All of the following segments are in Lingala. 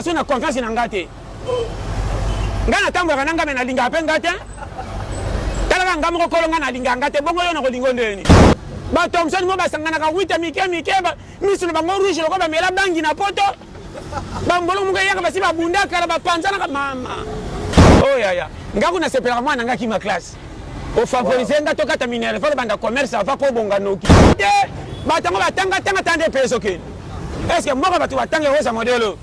nazala so na confiance na nga te. Nga natambolaka na nga me nalingaka mpe nga te. Talaka nga moko kolo nga nalingaka nga te, bongo yo nakolingo ndeni? Ba Thomson mo basanganaka wita mike mike, miso na bango rouge lokola bamela bangi na poto. Bamboloko moko eyaka basi babunda kala bapanzanaka mama. Oh yaya, nga kuna sepelaka mwana nga kima classe. Ofavorise nga tokata minerval banda commerce avant po obonga noki. Te, bato yango batanga tanga tanga nde pe ezokende. Est-ce que mboka bato batanga ekozwa modèle oyo?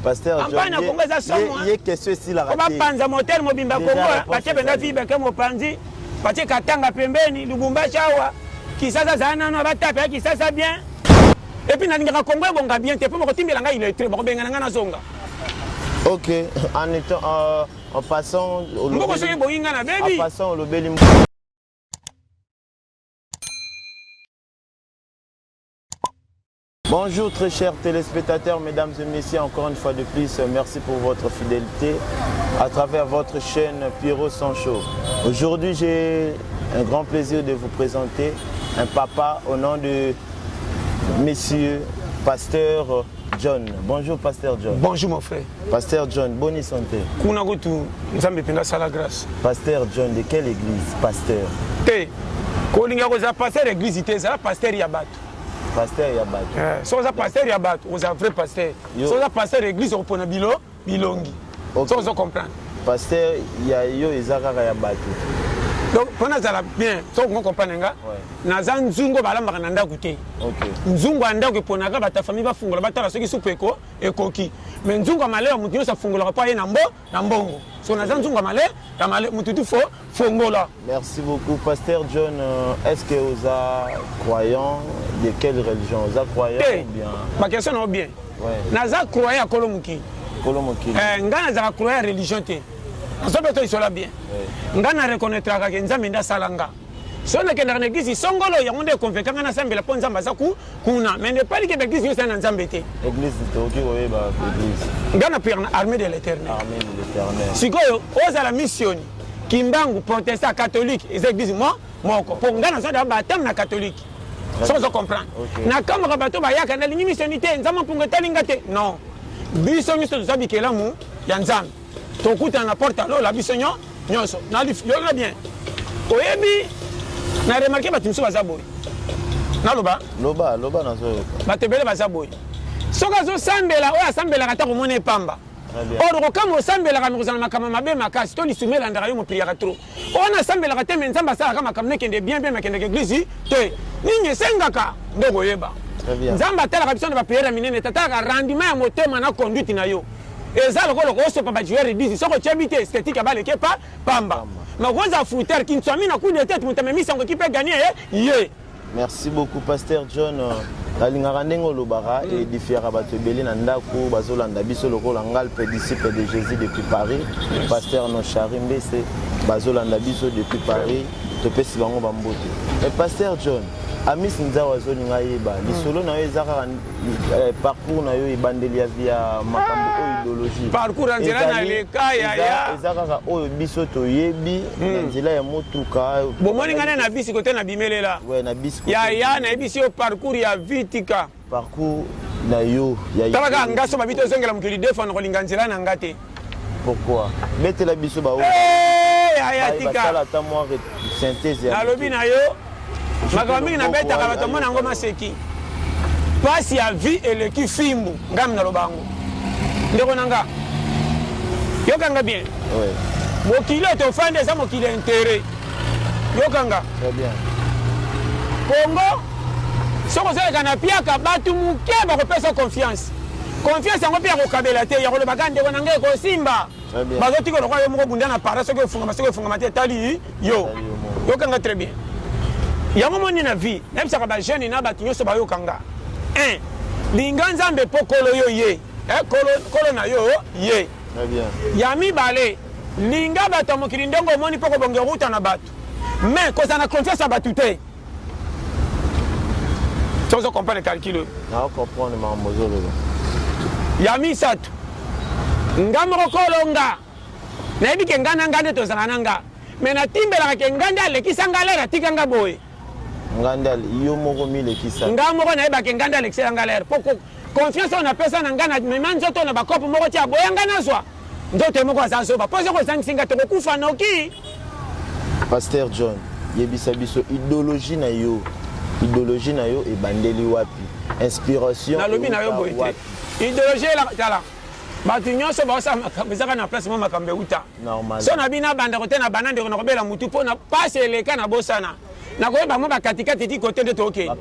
Pasteur John, Campagne na Congo eza somo. Ye question esilaka te. Bapanza motel mobimba Congo, batie penza vie beke mopanzi, batie Katanga pembeni, Lubumbashi awa, Kisasa zala nano batape ya Kisasa bien. Et puis nalingaka Congo ebonga bien te, po bakotimbela ngai illettré, bakobengana ngai nazonga. Ok, en étant euh, en passant mboko soki ebongi ngai na bebi. En passant olobeli Bonjour très chers téléspectateurs, mesdames et messieurs, encore une fois de plus, merci pour votre fidélité à travers votre chaîne Pierrot Sancho. Aujourd'hui, j'ai un grand plaisir de vous présenter un papa au nom de monsieur Pasteur John. Bonjour Pasteur John. Bonjour mon frère. Pasteur John, bonne santé. Kuna kutu Nzambe mpenza asala grâce. Pasteur John, de quelle église Pasteur? Te, kolinga kozala pasteur église te, ezala pasteur ya bato. Pasteur ya bato. Eh, soki oza pasteur ya bato, oza vrai pasteur. Soki oza pasteur église okopona bilo bilongi. Okay. Soki ozo comprendre. Pasteur ya yo eza kaka ya bato. Donc mpo nazala bien, soki okongo comprendre nga, ouais. Naza nzungu balambaka na ndako te. Okay. Nzungu ya ndako eponaka bato ya famille bafungola batala soki supu eko ekoki. Mais nzungu ya malewa moto nyonso afungolaka mpo aye na mbo na mbongo. So naza nzungu ya male ya male moto tu fo fongola. Merci beaucoup Pasteur John, euh, est-ce que oza croyant de quelle religion? Oza croyant te, ou bien? Ba question na bien. Ouais. Naza croyant ya kolo mokili. Kolo mokili. Eh, nga nazaka croyant ya religion te. Nazo beto isola bien. Ouais. Nga na reconnaîtraka ke Nzambe nde asala nga. Soki nakendaka na eglise songolo yango nde econvainca nga nasambela mpo Nzambe aza ku kuna mais ne pas que ba eglise nyonso eza na Nzambe te. Eglise tokoki koyeba eglise. Nga na prière na armée de l'Éternel. Armée de l'Éternel. Sikoyo ozala missioni kimbangu protestant catholique eza eglise mo moko mpo nga naza da baptême na catholique. Soki ozo comprendre. Okay. Nakamwaka bato bayaka nalingi missioni te Nzambe mpunga etali nga te non. Biso nyonso toza bikelamu ya Nzambe. Tokutana na porte ya lola biso nyo nyonso. Na yoka bien. Oyebi na remarque bato mosusu baza boye. Naloba? Loba, loba nazoyoka. Bato ebele baza boye. Soki azosambela oyo asambelaka ata komona epamba. Or okokamwa osambelaka me kozala makambo mabe makasi to lisumu elandaka yo mopriaka trop. Oyo nasambelaka te me Nzambe asalaka makambo nekende bien bien makendeke eglise te. Nini esengaka nde okoyeba. Nzambe atalaka biso na ba prière ya minene te, atalaka rendement ya motema na conduite na yo. Eza lokola okosopa ba joueur 10 soki otie te esthétique ya baleke pa pamba. Mais okozala fouteur kintswami na coup de tête moto amemi sango ekipe gagner ye. Merci beaucoup Pasteur John. Nalingaka ndenge olobaka mm. edifiaka bato ebele na ndako bazolanda biso lokola ngal mpe disciple de Jésus depuis Paris. Pasteur Nochari Mbese bazolanda biso depuis Paris. Topesi bango bambote. Mais Pasteur John, Amis Nzao azolinga yeba lisolo na yo eza kaka eh, parcours na yo ebandeli ya vie ya makambo oyo idéologie parcours ya nzela na leka yaya eza kaka oyo biso toyebi na hmm. nzela ya motuka bomoni ngai na bisi kote na bimelela na bisi yaya nayebisi yo parcours ya vie tika parcours na yo ya tala kaka nga so babi tozongela mokili deux fois nakolinga nzela na nga te pourquoi betela biso ba eh, yaya tika ata mwa synthèse ya nalobi na yo makambo mingi nabetaka bato mona yango maseki mpasi ya vie eleki fimbu ngai naloba yango ndeko na nga yokanga bien mokili oyo tofandi eza mokili ya interet yokanga kongo soki ozoleka na piaka bato moke bakopesa confiance confiance yango mpe ya kokabela te ya koloba kaka ndeko na ngai ekosimba bazotika lokola yo moko bunda na para soki efungama soki efungama te etali yo yokanga très bien yango moni na vie nayebisaka bajeune na bato nyonso bayokanga 1 linga nzambe mpo kolo yo ye eh, kolo, kolo na yo ye ya mibale linga bato ya mokili ndenge omoni mpo kobonga eruta na bato mais kozala na confiance ya bato te tozo comprendre calcul oyo nao comprendre makambo ozoloba ya misato nga moko kolo nga nayebi ke nga na nga nde tozala na nga me natimbelaka ke nga nde alekisa nga lere atika nga boye nga nde yo moko milekisa nga moko nayeba ke nga nde alekisela nga lere po Confiance oyo napesa na ngai, namema nzoto na bakopo moko ti aboya ngai nazwa nzoto ye moko aza zoba mpo soki ozangisi ngai tokokufa noki. Pasteur John, yebisa biso idéologie na yo, idéologie na yo ebandeli wapi? Inspiration nalobi na yo boye te, idéologie tala bato nyonso baosala makambo ezaka na place mwa makambo euta so na bino abanda kote na banda ndeko nakobela motu mpo na pasi eleka na bosana nakoyeba mwa bakatikati ti kote nde tookende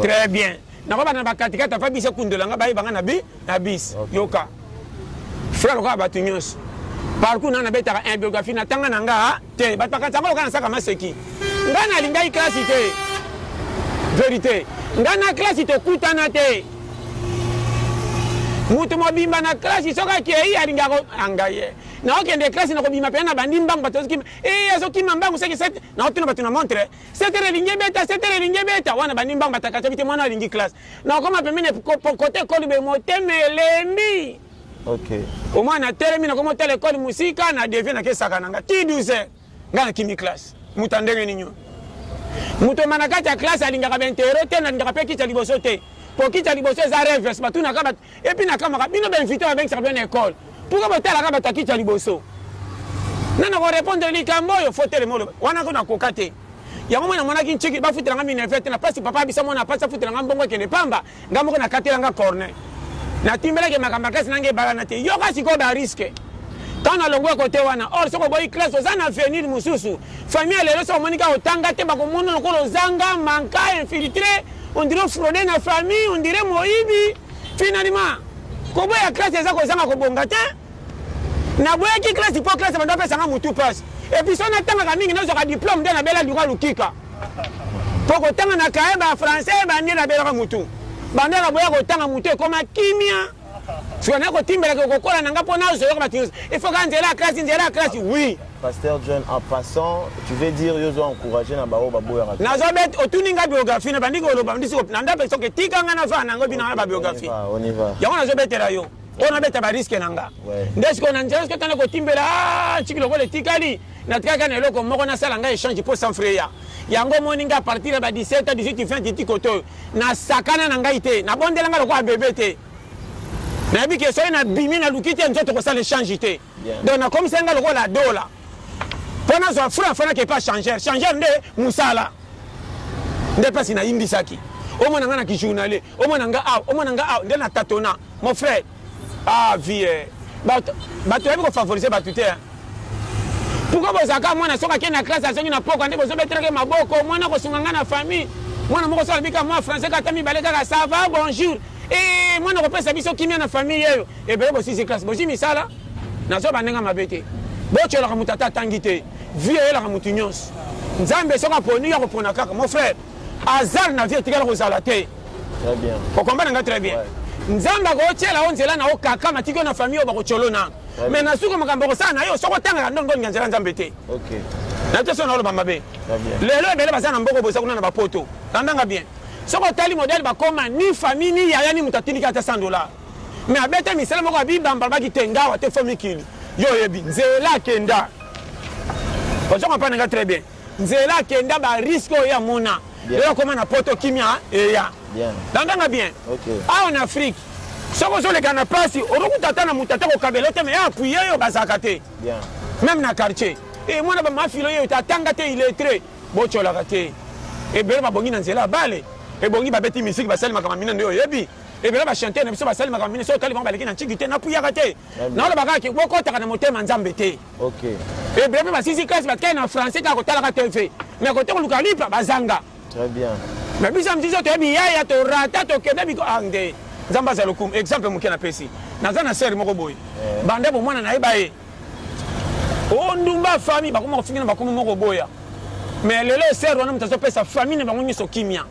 très bien nakobanda na bakatikati afa bisi ekundola nga bayeba nga na bi na bisi yoka frère lokola bato nyonso parcours nanga nabetaka un biographie natanga na nga te bato bakanisa yango lokola nasaka maseki nga nalingaki klasi te verité nga na klasi tokutana te moto mobimba na klasi soki akei alingaka anga ye naokende klasi nakobima mpena na bandi mbangu bato azokima e azokima mbangu seki naotuna bato na montre 7 heures elingi ebeta 7 heures elingi ebeta wana bandi mbangu batakata bite mwana alingi classe nakoma pembeni kote ekoli be motema elembi okay. Omwana natelemi nakoma otala ekole mosika na devie nakesaka na nga ti 12 heures nga nakimi classe moto ya ndenge nini oyo moto ma na kati ya classe alingaka baintero te nalingaka mpe kiti ya liboso te mpo kiti ya liboso eza reves batunaka bato epuis nakamaka bino bainvite babengisaka bino na ekole pourkoi botalaka bato ya kiti ya liboso nga nakorepondre likambo oyo fo telema oloba wana ko nakoka te yango mwana namonaki nciki bafutela nga minerve te na mpasi papa abisa mwana mpasi afutela nga mbongo ekende pamba nga moko nakatela nga corne natimbelaki makambo ya classe nanga ebalana te yoka sikoyo bariske ntango nalongwe kote wana or soki oboyi classe oza na avenir mosusu famille ya lelo soki omoni kaka otanga te bakomona lokola ozanga manka infiltré on dirait fraude na famille on dirait moyibi finalement koboya classe eza kozanga kobonga te naboyaki classe mpo classe bando apesanga motu mpasi epuis so natangaka mingi nazwaka diplome nde nabela luka lukika mpo kotanga na kaye ba français bande nabelaka motu banda naboya kotanga motu ekoma kimia sikoyo naye kotimbelaka kokola na nga mpo nazoyoka bato nyonso ifoka nzela ya classe nzela ya classe oui. Pasteur John, en passant, tu veux dire yo zo encourager na bao baboyaka. Nazo bet otuni nga biographie na bandi koloba ndisi ko na ndape soki tika nga na fa na ngo bina na ba biographie. On y va. Yango nazo betela yo. Oyo nabeta ba risque na nga. Nde sikoyo na nzela sikoyo tanda kotimbela ah ntiki lokola etikali natikaka na eloko moko nasala nga échange mpo sans frais ya yango omoni nga à partir ya ba 17 18 20 ti kote oyo nasakana na ngai te nabondela nga lokola bebe te nayebi ke soki nabimi naluki te nzoto kosala échange te donc nakomisa nga lokola dola mpo nazwa franc fanaki epa changeur changeur nde mosala nde mpasi nayimbisaki omona nga na kijournalier omona nga awa omona nga awa nde na tatona mon frère ah vie eh. bato bato bayebi kofavorize bato te pourquoi bozalaka mwana soki akei na classe azongi na pokwa nde bozobetelaka maboko mwana kosunga ngai na famille mwana moko soki alobika mwa français kata mibale kaka ça va bonjour e mwana kopesa biso kimia na famille yeyo ebele bosisi classe bozwi misala nazoba ndenge mabe te botyolaka moto ata atangi te vie eyelaka moto nyonso nzambe soki aponi yo akopona kaka mon frère hasard na vie etikala kozala te okomba nga très bien nzambe akotyela yo nzela na yo kaka matiki yo na famille oyo bakotyolo na mais na suka makambo akosala na yo soki otangaka ndongo olinga nzela nzambe te na te so naoloba mabe lelo ebele baza na mboko boza kuna na bapoto landanga bien soki otali modele bakoma ni famille ni yaya ni moto atindiki ata 100 dollar mais abeta misala moko abibamba alobaki te ngawa te fo mikili yo oyebi nzela akenda ozo comprendre nga très bien nzela akenda ba risque oyo amona lelo akoma na poto kimia eya landanga bien awa na afrique soki ozoleka na mpasi okokuta ata na moto ata kokabela te mais appuye yo bazalaka te meme na quartier e mwana bamafilo ye atanga te illettré botyolaka te ebele babongi na nzela ya bale ebongi babeti misiki basali makambo minene nde oyebi ebele bachanteur na biso basali makambo minene soki otali bango baleki na ntiki te napuyaka te naoloba kaka ke bokotaka na motema nzambe te ebele mpe basisi classe batikali na français kaka kotalaka tv mais kote koluka lipa bazanga mais biso mosusu toyebi yaya torata tokende biko ah nde nzambe aza lokumu exemple moke napesi naza na sere moko boye eh. banda bomwana nayeba ye o ndumba famille bakoma kofinga na bakoma moko boya mais lelo sere wana moto azopesa famille na bango nyonso kimia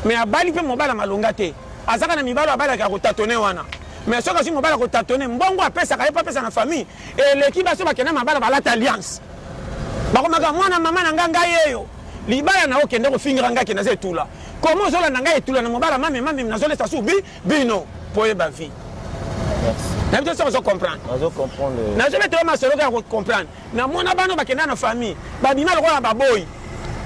mais abali mpe mobali ya malonga te azaka na mibali abalaka ya kotatone wana mais soki azwi mobali ya kotatone mbongo apesaka ye mpo apesa na famille eleki basi bakenda mabala balata alliance bakomaka mwana mama na ngai ngai yeyo libala na yo kende kofingaka ngai kende aza etula koma ozolanda ngai etula na mobala mame mame nazolesa su bi bino mpo oyeba vie nayebi te soki ozo comprendre nazobetela masolo kaka kocomprendre namona bana bakenda na famille babima lokola baboyi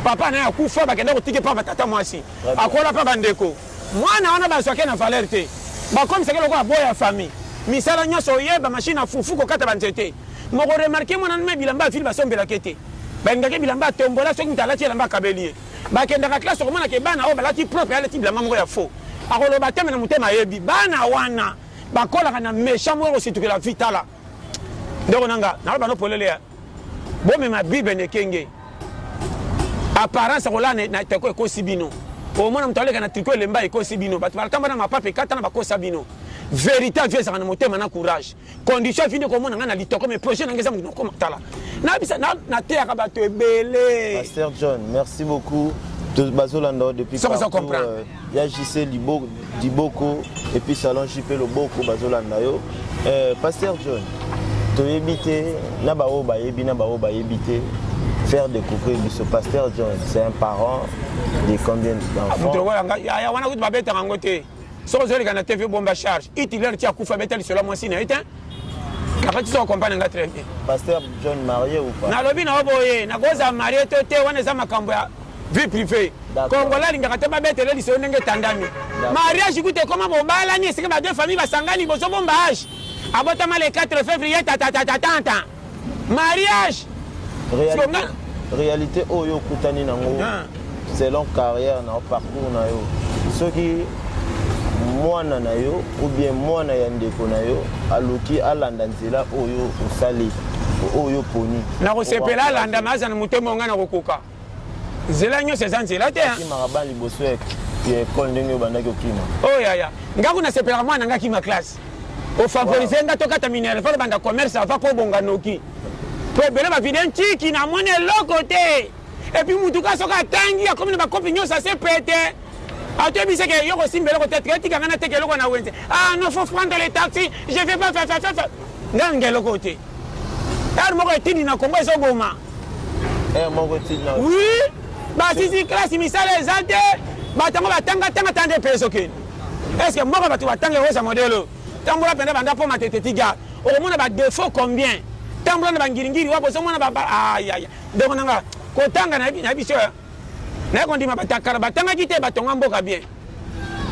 papa naye akufa bakenda kotike mpa batata mwasi akola mpa bandeko mwana wana bazwake na valeur te. Bakomisaka lokola boya ya famille. Misala nyonso oyeba machine ya fufu kokata banzete. Moko remarquer mwana numa bilamba ya ville basombelaka ye te. Balingaka bilamba ya tombola soki moto alati elamba akabeli ye. Bakendaka classe okomona ke bana oyo balati propre alati bilamba moko ya faux. Akoloba te mais na motema ayebi. Bana wana bakolaka na mechant moko kositukela vie tala. Ndeko nanga naloba no polele ya bomema bible na ekenge. Apparence kolala na teko ekosi bino. Omona moto aleka na tricot elemba ekosi bino. Bato balakamba na mapapa ekatana bakosa bino. Verite ya vie ezalaka na motema na courage. Condition ya vie nde komona ngai na litoko mais projet na ngai eza moto nakoma tala. Nayebisa nateyaka bato ebele. Pasteur John, merci beaucoup. Bazolanda depuis partout. Euh, ya JC Diboko et puis salon JP Loboko bazolanda yo. Euh, Pasteur John, toyebi te na baoyo bayebi na baoyo bayebi te faire découvrir biso Pasteur John, c'est un parent de combien d'enfants? Ah, ya wana kutu babetaka yango te. Soki ozoleka na TV bomba charge. Hitler ti akufa beta lisolo ya mwasi na ye te. Kaka ti soko comprendre nga très bien. Pasteur John marié ou pas? Nalobi na yo boye, nakozala marié to te, wana eza makambo ya vie privée. Congolais alingaka te babetele lisolo ndenge etandami. Mariage kutu ekoma bobalani esika ba deux familles basangani bozobomba age. Abotama le 4 février tatatatatata. Mariage. Réalité, réalité oyo okutani nango ah. selon carrière na parcours na yo soki mwana na yo ou bien mwana ya ndeko na yo aluki alanda nzela oyo osali oyo oponi nakosepela alanda ma aza na motema ngai nakokoka nzela nyonso eza nzela te okimaka ba liboso ya ekole ndenge obandaki okima oyo oh, yaya nga kuna sepelaka mwana nga akima classe ofavorise nga tokata minerval banda commerce ava mpo obonga noki mpo ebele bavide ntiki namoni eloko te epuis mutu ka soki atangi akomi na bakopi nyonso ase pete atoyebisa ke yo kosimba eloko te tika tika nga nateka eloko na wenze ah non faut prendre le taxi je vais pas faire faire faire nga nga eloko te heure moko etindi na Congo ezoboma heure moko etindi na oui basisi classe misala eza te bato yango batangatanga tanda epe ezokende est ce que mboka bato batanga ekoza modele oyo tambola mpenza banda mpo matete ti gare okomona badefaut combien tambola na bangiringiri wapo ozomona ayaya ndeko na nga kotanga nayebi biso naye kondima batakala batangaki te batonga mboka bien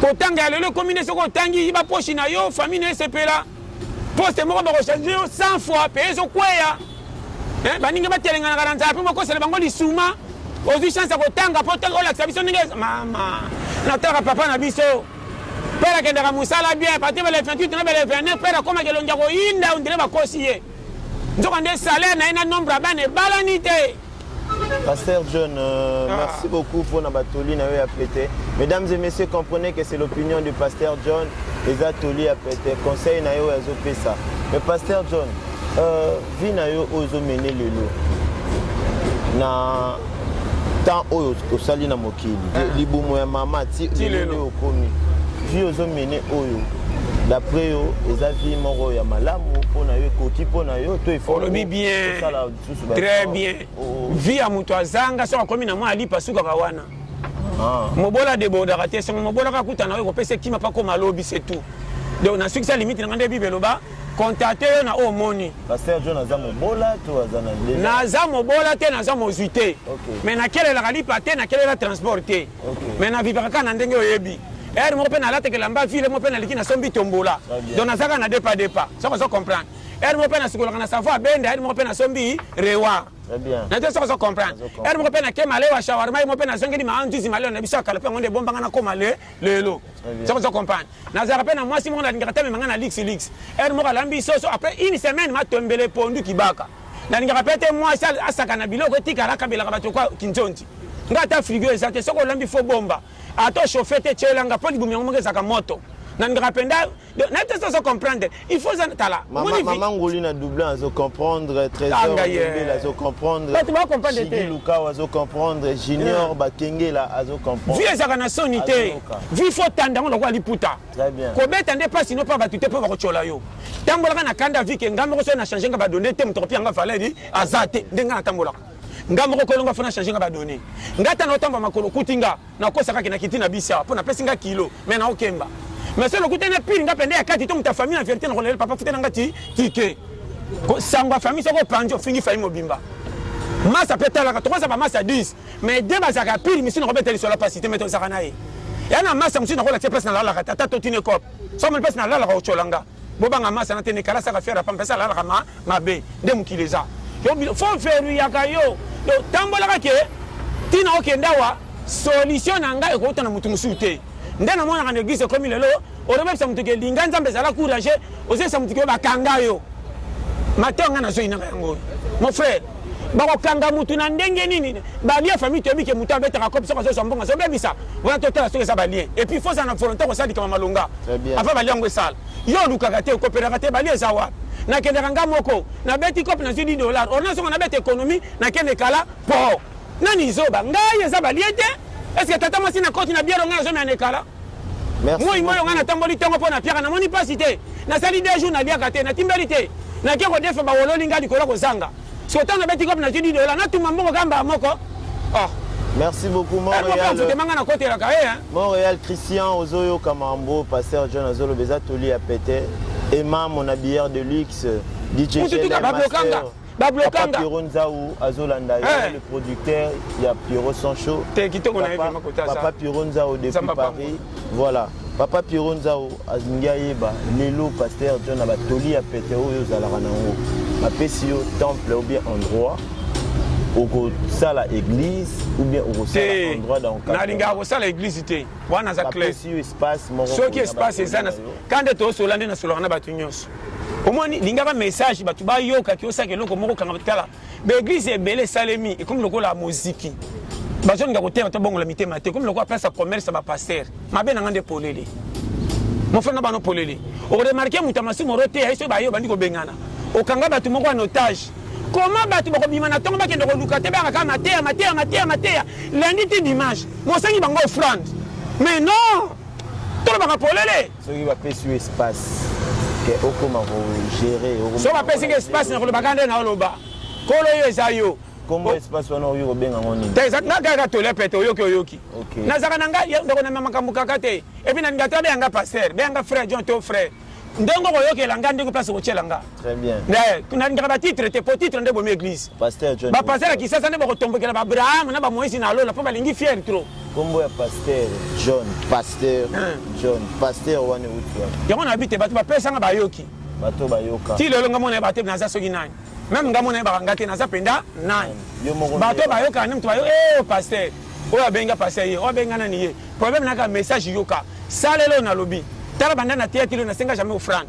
kotanga ya lelo ekomi nde soki otangi yiba poshi na yo famille na esepela poste moko bakochange yo 100 fois pe ezokweya eh, baninga batelenganaka na nzala mpe bokosela bango lisuma ozwi chance ya kotanga mpo olakisa biso ndenge mama natalaka papa na biso pere akendaka mosala bien partir bele 28 na bele 29 pere akomaka elongi ya koyinda ondire bakosi ye nzoka nde salaire na ye na nombre ya bana ebalani te Pasteur John, euh, ah. merci beaucoup pour la toli na yo pété. Mesdames et messieurs, comprenez que c'est l'opinion du pasteur John. Eza toli ya pété, conseil na yo azo pesa. Mais pasteur John, euh, vie na yo ozo mener lelo. Na temps oyo osali na mokili, ah. libumu ya mama ti lelo okomi. Vie ozo mener oyo d'après yo eza vie moko ya malamu mpo na yo ekoki mpo na yo to il faut olobi bien très bien oh. vie ya moto azanga soki akomi na mwa alipa asukaka wana ah. mobola debordaka te songo mobolaka akutana oyo kopesa ekima mpo akoma lobi c'est tout donc nasukisa limite na ngai nde bible eloba contacte yo na oyo omoni Pasteur John aza mobola to aza na ndenge? Naza mobola te, naza mozwi te. Okay. Mais nakelelaka lipa te, nakelela transport te. Okay. Mais navivaka kaka na ndenge oyebi. Heure moko mpe nalataka elamba ville moko mpe naliki nasombi tombola. Donc naza kaka na depa depa. Soki ozo comprendre. Heure moko mpe nasukolaka na savon abenda, heure moko mpe nasombi rewa. Na te soki ozo comprendre. Heure moko mpe nake malewa shawarma, heure moko mpe nazongeli maa nzuzi malewa na biso ya kala mpe yango nde ebombanga nakoma le lelo. Soki ozo comprendre. Nazalaka mpe na mwasi moko nalingaka te amema nga na luxe luxe. Heure moko alambi soso après une semaine matombele pondu kibaka. Nalingaka mpe te mwasi asakana biloko etikala akabelaka bato kwa kinzonzi. Nga ata frigo eza te soki olambi fo bomba. Ata ochauffe te tyela nga mpo libumu yango moko ezalaka moto. Nalingaka mpenza nayebi te soki ozo comprendre. Il faut oza tala. Mama, mama Ngoli na Dublin azo comprendre, Trésor Ndombele azo comprendre. Bato ba comprendre te. Chigi Lukau azo comprendre, Junior Bakengela azo comprendre. Vie ezalaka na soni te. Vie faut tanda yango lokola liputa. Très bien. Kobeta nde pasi no pa bato te mpo bakotyola yo. Tambolaka na kanda vie ke nga moko soki na change nga ba données te moto akopia nga valeur aza te nde nga natambolaka. Nga moko kolonga faut na change nga ba données. Nga ata naotambola makolo okuti nga nakosaka ke nakiti na bisi awa mpo napesi nga kilo mais naokemba. Mais soki okutani na pire nga pende ya kati to moto ya famille na verite nakolela papa futela nga ti tike. Sango ya famille soki opanzi ofingi famille mobimba. Masa mpe talaka tokoza ba masa 10 mais de bazalaka pire misu nakobeta lisolo pasi te mais tozalaka na ye. Ya na masa mosusu nakolakisa place nalalaka te, ata totuni cope so omoni place nalalaka otyola nga. Bobanga masa na te nekala saka fiere pamba pesa alalaka ma mabe nde mokili eza. Yo fo verrouillaka yo. Donc tambolaka ke tina okende awa solution na ngai ekouta na moto mosusu te. Nde namonaka na eglise ekomi lelo olobebisa moto ke linga Nzambe ezala courage, ozebisa moto ke bakanga yo. Mateyo ngai nazoyinaka yango oyo. Mon frère, bakokanga motu na ndenge nini? Balie famille toyebi ke motu abetaka kopi soki azozwa mbongo azobebisa wana, totala soki eza balien. Et puis faut ozala na volonté kosala likambo malonga avant balie yango esala. Yo olukaka te, okoperaka te, balie eza wapi? Nakendaka nga moko, nabeti kopi nazwi 10 dollars, orna songo nabeta économie, nakende kala po nani zoba ngai eza balie te. Est-ce que tata mwasi na koti na biero ngai nazomela na ekala? Moi moi ngai natamboli ntongo mpo na piaka, namoni mpasi te, nasali 2 jours naliaka te, natimbeli te, nake kodefa bawololi ngai likolo kozanga. Soki ntango nabeti kopi nazwi 10 dollars, natuma mbongo kamba moko. Oh. Merci beaucoup Montréal. Manga nakotelaka ye. Montréal Christian ozoyoka mambo Pasteur John azoloba eza toli ya pete. Emma mon habilleur de luxe DJ Mututuka bablokanga. Bablokanga. Papa Pierrot Nzaou azolanda yo le producteur ya Pierrot Sancho. Te kitoko na ye vraiment kota ça. Papa Pierrot Nzaou depuis Paris. Voilà. Papa Pierrot Nzaou alingi ayeba lelo Pasteur John na batoli ya pete oyo ozalaka nango. Bapesi yo temple ou bien endroit okosala église ou bien okosala endroit dans nalingaka kosala église te wana aza clair espace moko soki espace eza na ka nde tosola nde nasolaka na bato nyonso omoni lingaka message bato bayokaki osaka eloko moko kanga tala baeglise ebele esalemi ekomi lokola moziki bazolinga koteya bato babongola mitema te ekomi lokola place ya commerce ya bapaster mabe na nga nde polele mofrère na bano polele oremarke moto ya masumu oroteya ye soki baye obandi kobengana okanga bato moko en otage. Comment bato bakobima na ntongo bakende koluka te, bayaka kaka mateya mateya mateya mateya lundi ti dimanche, mosengi bango offrande. Mais non, tolobaka polele. Soki bapesi yo espace ke okoma kogere, soki bapesi nga espace nakolobaka nde naoloba kolo yo eza yo. Kombo espace wana okoki kobenga yango nini? Te, eza nga kaka tole pete oyoki oyoki. Nazalaka na nga ndeko na makambo kaka te. Et puis nalinga te abenga nga pasteur, benga nga frère John to frère. Ndenge okoyokela nga ndenge place okotiela nga. Très bien. Nalingaka ba titre te, po titre nde bomi église. Pasteur John. Ba pasteur ya Kisasa nde bakotombokela ba Abraham na ba Moïse na lola po balingi fier trop. Kombo ya pasteur John, pasteur John, pasteur wana euti wapi? Yango nayebi te, bato bapesa nga bayoki. Bato bayoka. Ti lelo nga mona yeba te naza soki nani. Meme nga mona yebaka nga te naza mpenza nani. Bato bayokaka nde moto bayo eh pasteur. Oyo abenga pasteur ye, oyo abenga nani ye. Problème naka message yoka. Salela oyo nalobi. Tala banda na teyaki lelo nasenga jamais offrande.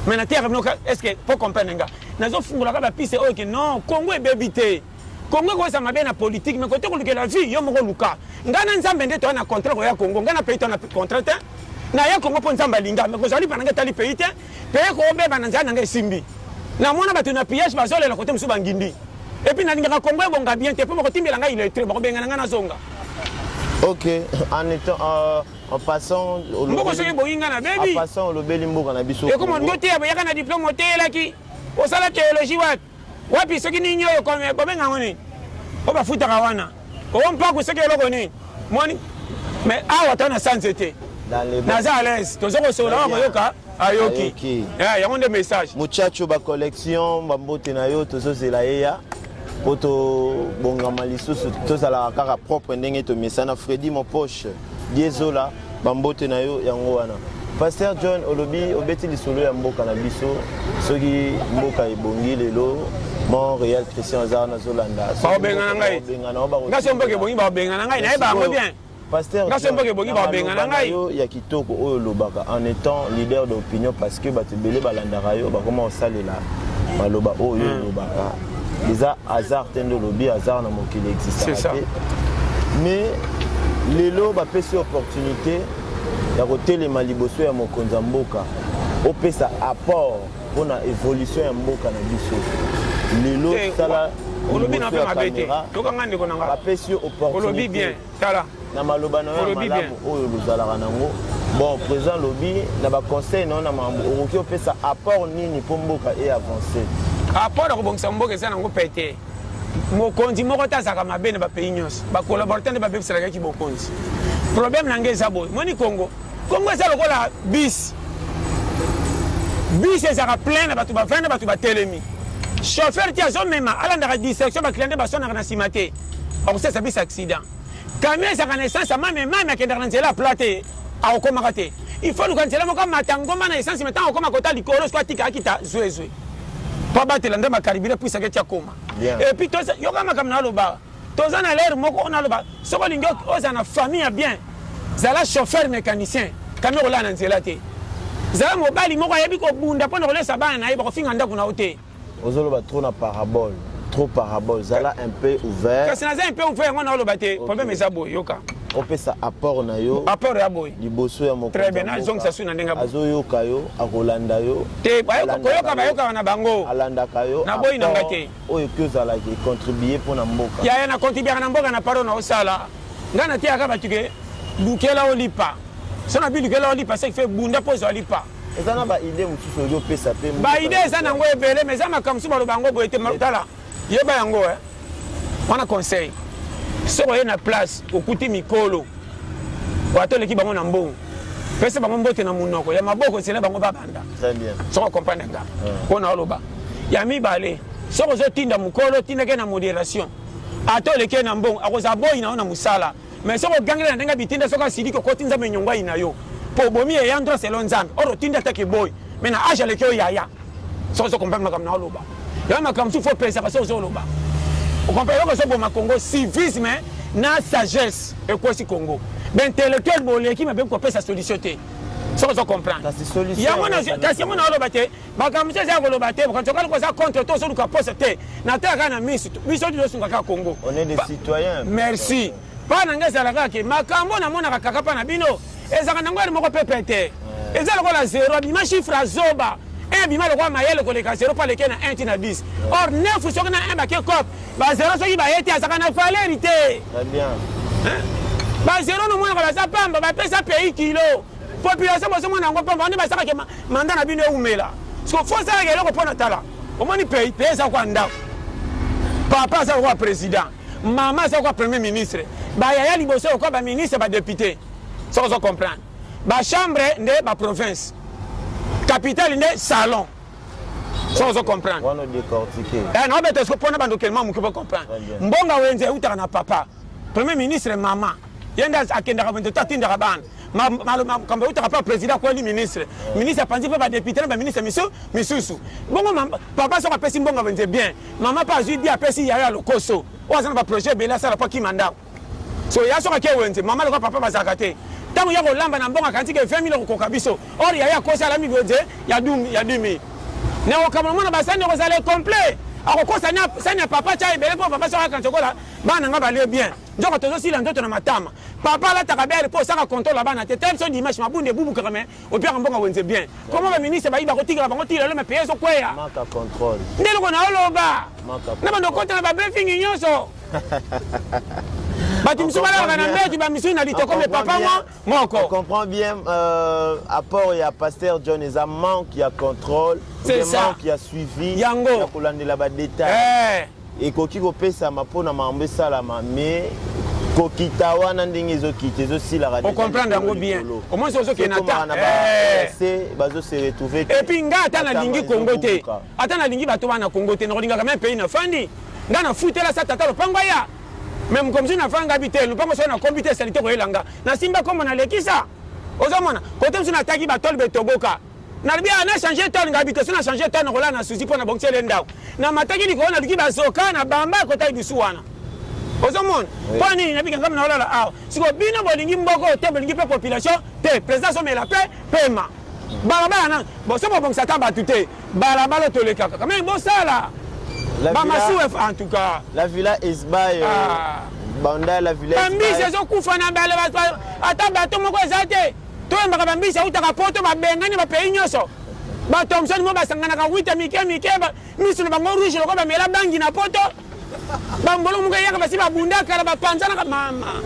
Mais na teyaka bino est-ce que po comprendre nga. Nazo fungolaka ba piste oyo ke non Congo ebebi te. Congo ekoza mabe na politique mais kote kolukela vie yo moko luka. Nga na Nzambe nde toya na contrat koya Congo. Nga na pays toya na contrat te. Naya Congo po Nzambe alinga mais kozali pa na nga etali pays te. Pays kobeba na nzala na nga esimbi. Namona bato na pillage bazolela kote mosusu bangindi. Et puis nalingaka Congo ebonga bien te po bakotimbela nga illettré bakobengana nga nazonga. Ok, en étant en passant mboko soki ebongi nga na bebi. En passant olobeli mboka na biso. Ekoma ndote ya boyaka na diplôme oteyelaki. Osala théologie wapi? Wapi soki nini oyo bobenga yango nini? Oyo bafutaka wana. Oyo mpaku soki eloko nini? Moni mais awa ta na sanze te. Naza à l'aise. Tozo kosolola awa koyoka ayoki. Eh, yango nde message. Muchacho ba collection ba mbote na yo tozozela ye ya po tobongama lisusu tozalaka kaka propre ndenge tomesana. Freddy mon poche Diezola ba mbote na yo yango wana. Pasteur John olobi obeti lisolo ya mboka na biso soki mboka ebongi lelo Montréal Christian aza wana azolanda bakobengana ngai nga so mboka ebongi bakobengana ngai nayeba yango bien. Pasteur nga so mboka ebongi bakobengana ngai yo ya kitoko oyo olobaka en étant leader d'opinion parce que bato ebele balandaka yo bakoma kosalela maloba oyo olobaka eza hasard te nde olobi hasard na mokili existaka te mais lelo bapesi opportunité ya kotelema liboso ya mokonzi ya mboka opesa apport mpona évolution ya mboka na biso lelo sala olobi na mpe mabe te yoka ndeko na nga bapesi yo opportunité bien tala na maloba na yo ya malamu oyo ozalaka nango bon président lobi na baconseil na yo na makambo okoki opesa apport nini mpo mboka e avance apport ya kobongisa mboka eza nango pete mokonzi moko te azalaka mabe na bapays nyonso bacollaborateur nde babebiselakaki bokonzi problème na ngai eza boye moni Congo Congo eza lokola bus bus ezalaka plein na bato bavandi na bato batelemi chauffeur ti azomema alandaka distraction baclient nde baswanaka na nsima te akosalisa biso accident. Camion ezalaka na essence ya mame mame, akendaka na nzela ya plat te, akokomaka te. Il faut luka nzela moko amata ngomba na essence, mais ntango akoma kota likolo soki atika akita zwezwe mpo abatela nde bacarburant puisaka eti akoma. Et puis yoka makambo na aloba, toza na lere moko oyo naloba, soki olingi ozala na famille ya bien, zala chauffeur mécanicien, camion kolala na nzela te. Zala mobali moko ayebi kobunda mpo na kolesa bana na ye, bakofinga ndako na yo te. Ozoloba trop na parabole, trop parabole. Zala un peu ouvert. Kasi naza un peu ouvert, yango naoloba te. Problème eza boye, yoka. Opesa apport na yo. Apport ya boye. Liboso ya mokonzi. Très bien, nazongisa su na ndenge azoyoka yo, akolanda yo. Te, koyoka bayokaka na bango. Alandaka yo. Naboyi na nga te. Oyo ki ozalaki contribuer mpo na mboka. Yaya, na contribuaka na mboka na paro na osala. Ngai nateyaka bato ke lukela olipa. So na bi lukela olipa, ce qui fait bunda mpo ozwa lipa. Eza na baide mosusu oyo opesa mpe. Baide eza nango ebele, mais eza makambo mosusu baloba yango boye te. Tala, yeba yango, wana conseil. Soki oye na place okuti mikolo ata oleki bango na mbongo, pesa bango mbote na monoko ya maboko, esela bango babanda. Soki ocomprendre nga mpo na oloba ya mibale, soki ozotinda mokolo, tindake na modération. Ata oleki ye na mbongo, akozala boyi na yo na mosala. Mais soki ogangeli na ndenge bitinda, soki asiliki, okoti Nzambe nyongo ayi na yo mpo obomi eya droit selon Nzambe. Or otinda ataki boyi, mais na age aleki yo yaya. Soki ozo comprendre makambo na oloba yango, makambo mosusu faut opesaka. Soki ozoloba, ocomprendre eloko ezoboma Congo, civisme na sagesse ekwesi Congo. Baintellectuel boleki mabe kopesa solution te. Soki ozo comprendre yango, kasi yango na oloba te, makambo mosusu eza ya koloba te. Soki oza contre to ozoluka poste te, natala kaka na miso biso tozosunga kaka Congo. On est des citoyens. Merci. Mpa na ngai ezala kaka ke makambo namonaka kaka mpa na bino ezalaka nango yali moko pepe te. Eza lokola zero abima chiffre azoba 1 abima lokola mayele koleka zero mpo aleke na 1 ti na 10. Or 9 soki na 1 bake cop ba zero, soki baye te azalaka na valeur te. Ba zero nomonaka baza pamba, bapesa pays kilo, population bozomona yango pamba wana, basalaka mandat na bino eumela. Siko faut osalaka eloko mpo na tala omoni pays. Pays eza kwa ndako, papa aza lokola président, mama aza lokola premier ministre, bayaya liboso lokola baministre, badéputé. Soki ozo comprendre, bachambre nde baprovince, capitale nde salon. Soki ozo comprendre, naobeta siko mpona bandokelema moke po comprendre. Mbonga wenze eutaka na papa premier ministre, mama ye nde akendaka wenze to atindaka bana. Makambo eutaka mpa président, akweli ministre, ministre apanzi mpe badéputé na baministre misusu. Bongo papa soki apesi mbongo wenze bien, mama mpe azwi di apesi yaya ya lokoso oyo aza na baprojet ebele asala mpo akima ndako. So ya soki ake wenze, mama lokola papa bazalaka te. Ntango ya kolamba na mbongo, akanisi ke 20 000 okokoka biso. Or yaya akosi, alami wenze ya 10 000 na kokamona mwana basani ekozala complet. Akokosa sani ya papa, tya ebele mpo papa soki akanisi okola bana nga balie bien. Nzoko tozosila nzoto na matama. Papa alataka bere mpo osaka contrôle ya bana te. Te biso dimanche mabundu ebubukaka, mais opiaka mbongo wenze bien. Comment baministre bayi bakotikela bango ti lelo, mais pays ezokweya? Nde eloko na oloba na bando okota na babriefing nyonso, bato misusu balalaka na mbeti, bamisusu na litoko, mais papa mwa moko. On comprend bien apport ya pasteur John eza manque ya contrôle, C'est ça. manque ya suivi Yango. ya kolandela badetail. Ekoki kopesama mpona makambo esalama, mais kokita wana ndenge ezokita ezosilaka. Ocomprendre yango bien. Au moins ozokende ata na se bazose retrouver. Et puis nga ata nalingi Congo te, ata nalingi bato wana Congo te, nakolingaka même pays nafandi. Nga nafutela sa tata lopango aya, mais mokomisi nafanga bi te lopango. Soki nakombi te, esali te koyela nga nasimba kombo nalekisa. Ozomona kote mosu nataki batole betoboka, nalobi a na change tole. Ngai bi te, so na change tole nakolala na susi mpo na bongisele ndako. Namataki likolo, naluki bazoka na bamba ekotaki bisu wana. Ozomona mpo nini nabika ngambi naolala awa. Siko bino bolingi mboko te, bolingi mpe population te. Président azomela mpe pema balabala na boso, bobongisa ata bato te. Balabala tolekaka quand même, bosala bamasuwa en tout cas. La villa Esbaye. Ah. Banda la villa. Bambisi ezokufa na bale, ata bato moko eza te. Toyembaka bambisi autaka poto, babengani bapays nyonso. Bathomson mo basanganaka wita mike mike, miso na bango rouge lokola bamela bangi na poto. Bambolo moko eyaka, basi babunda kala, bapanzanaka mama.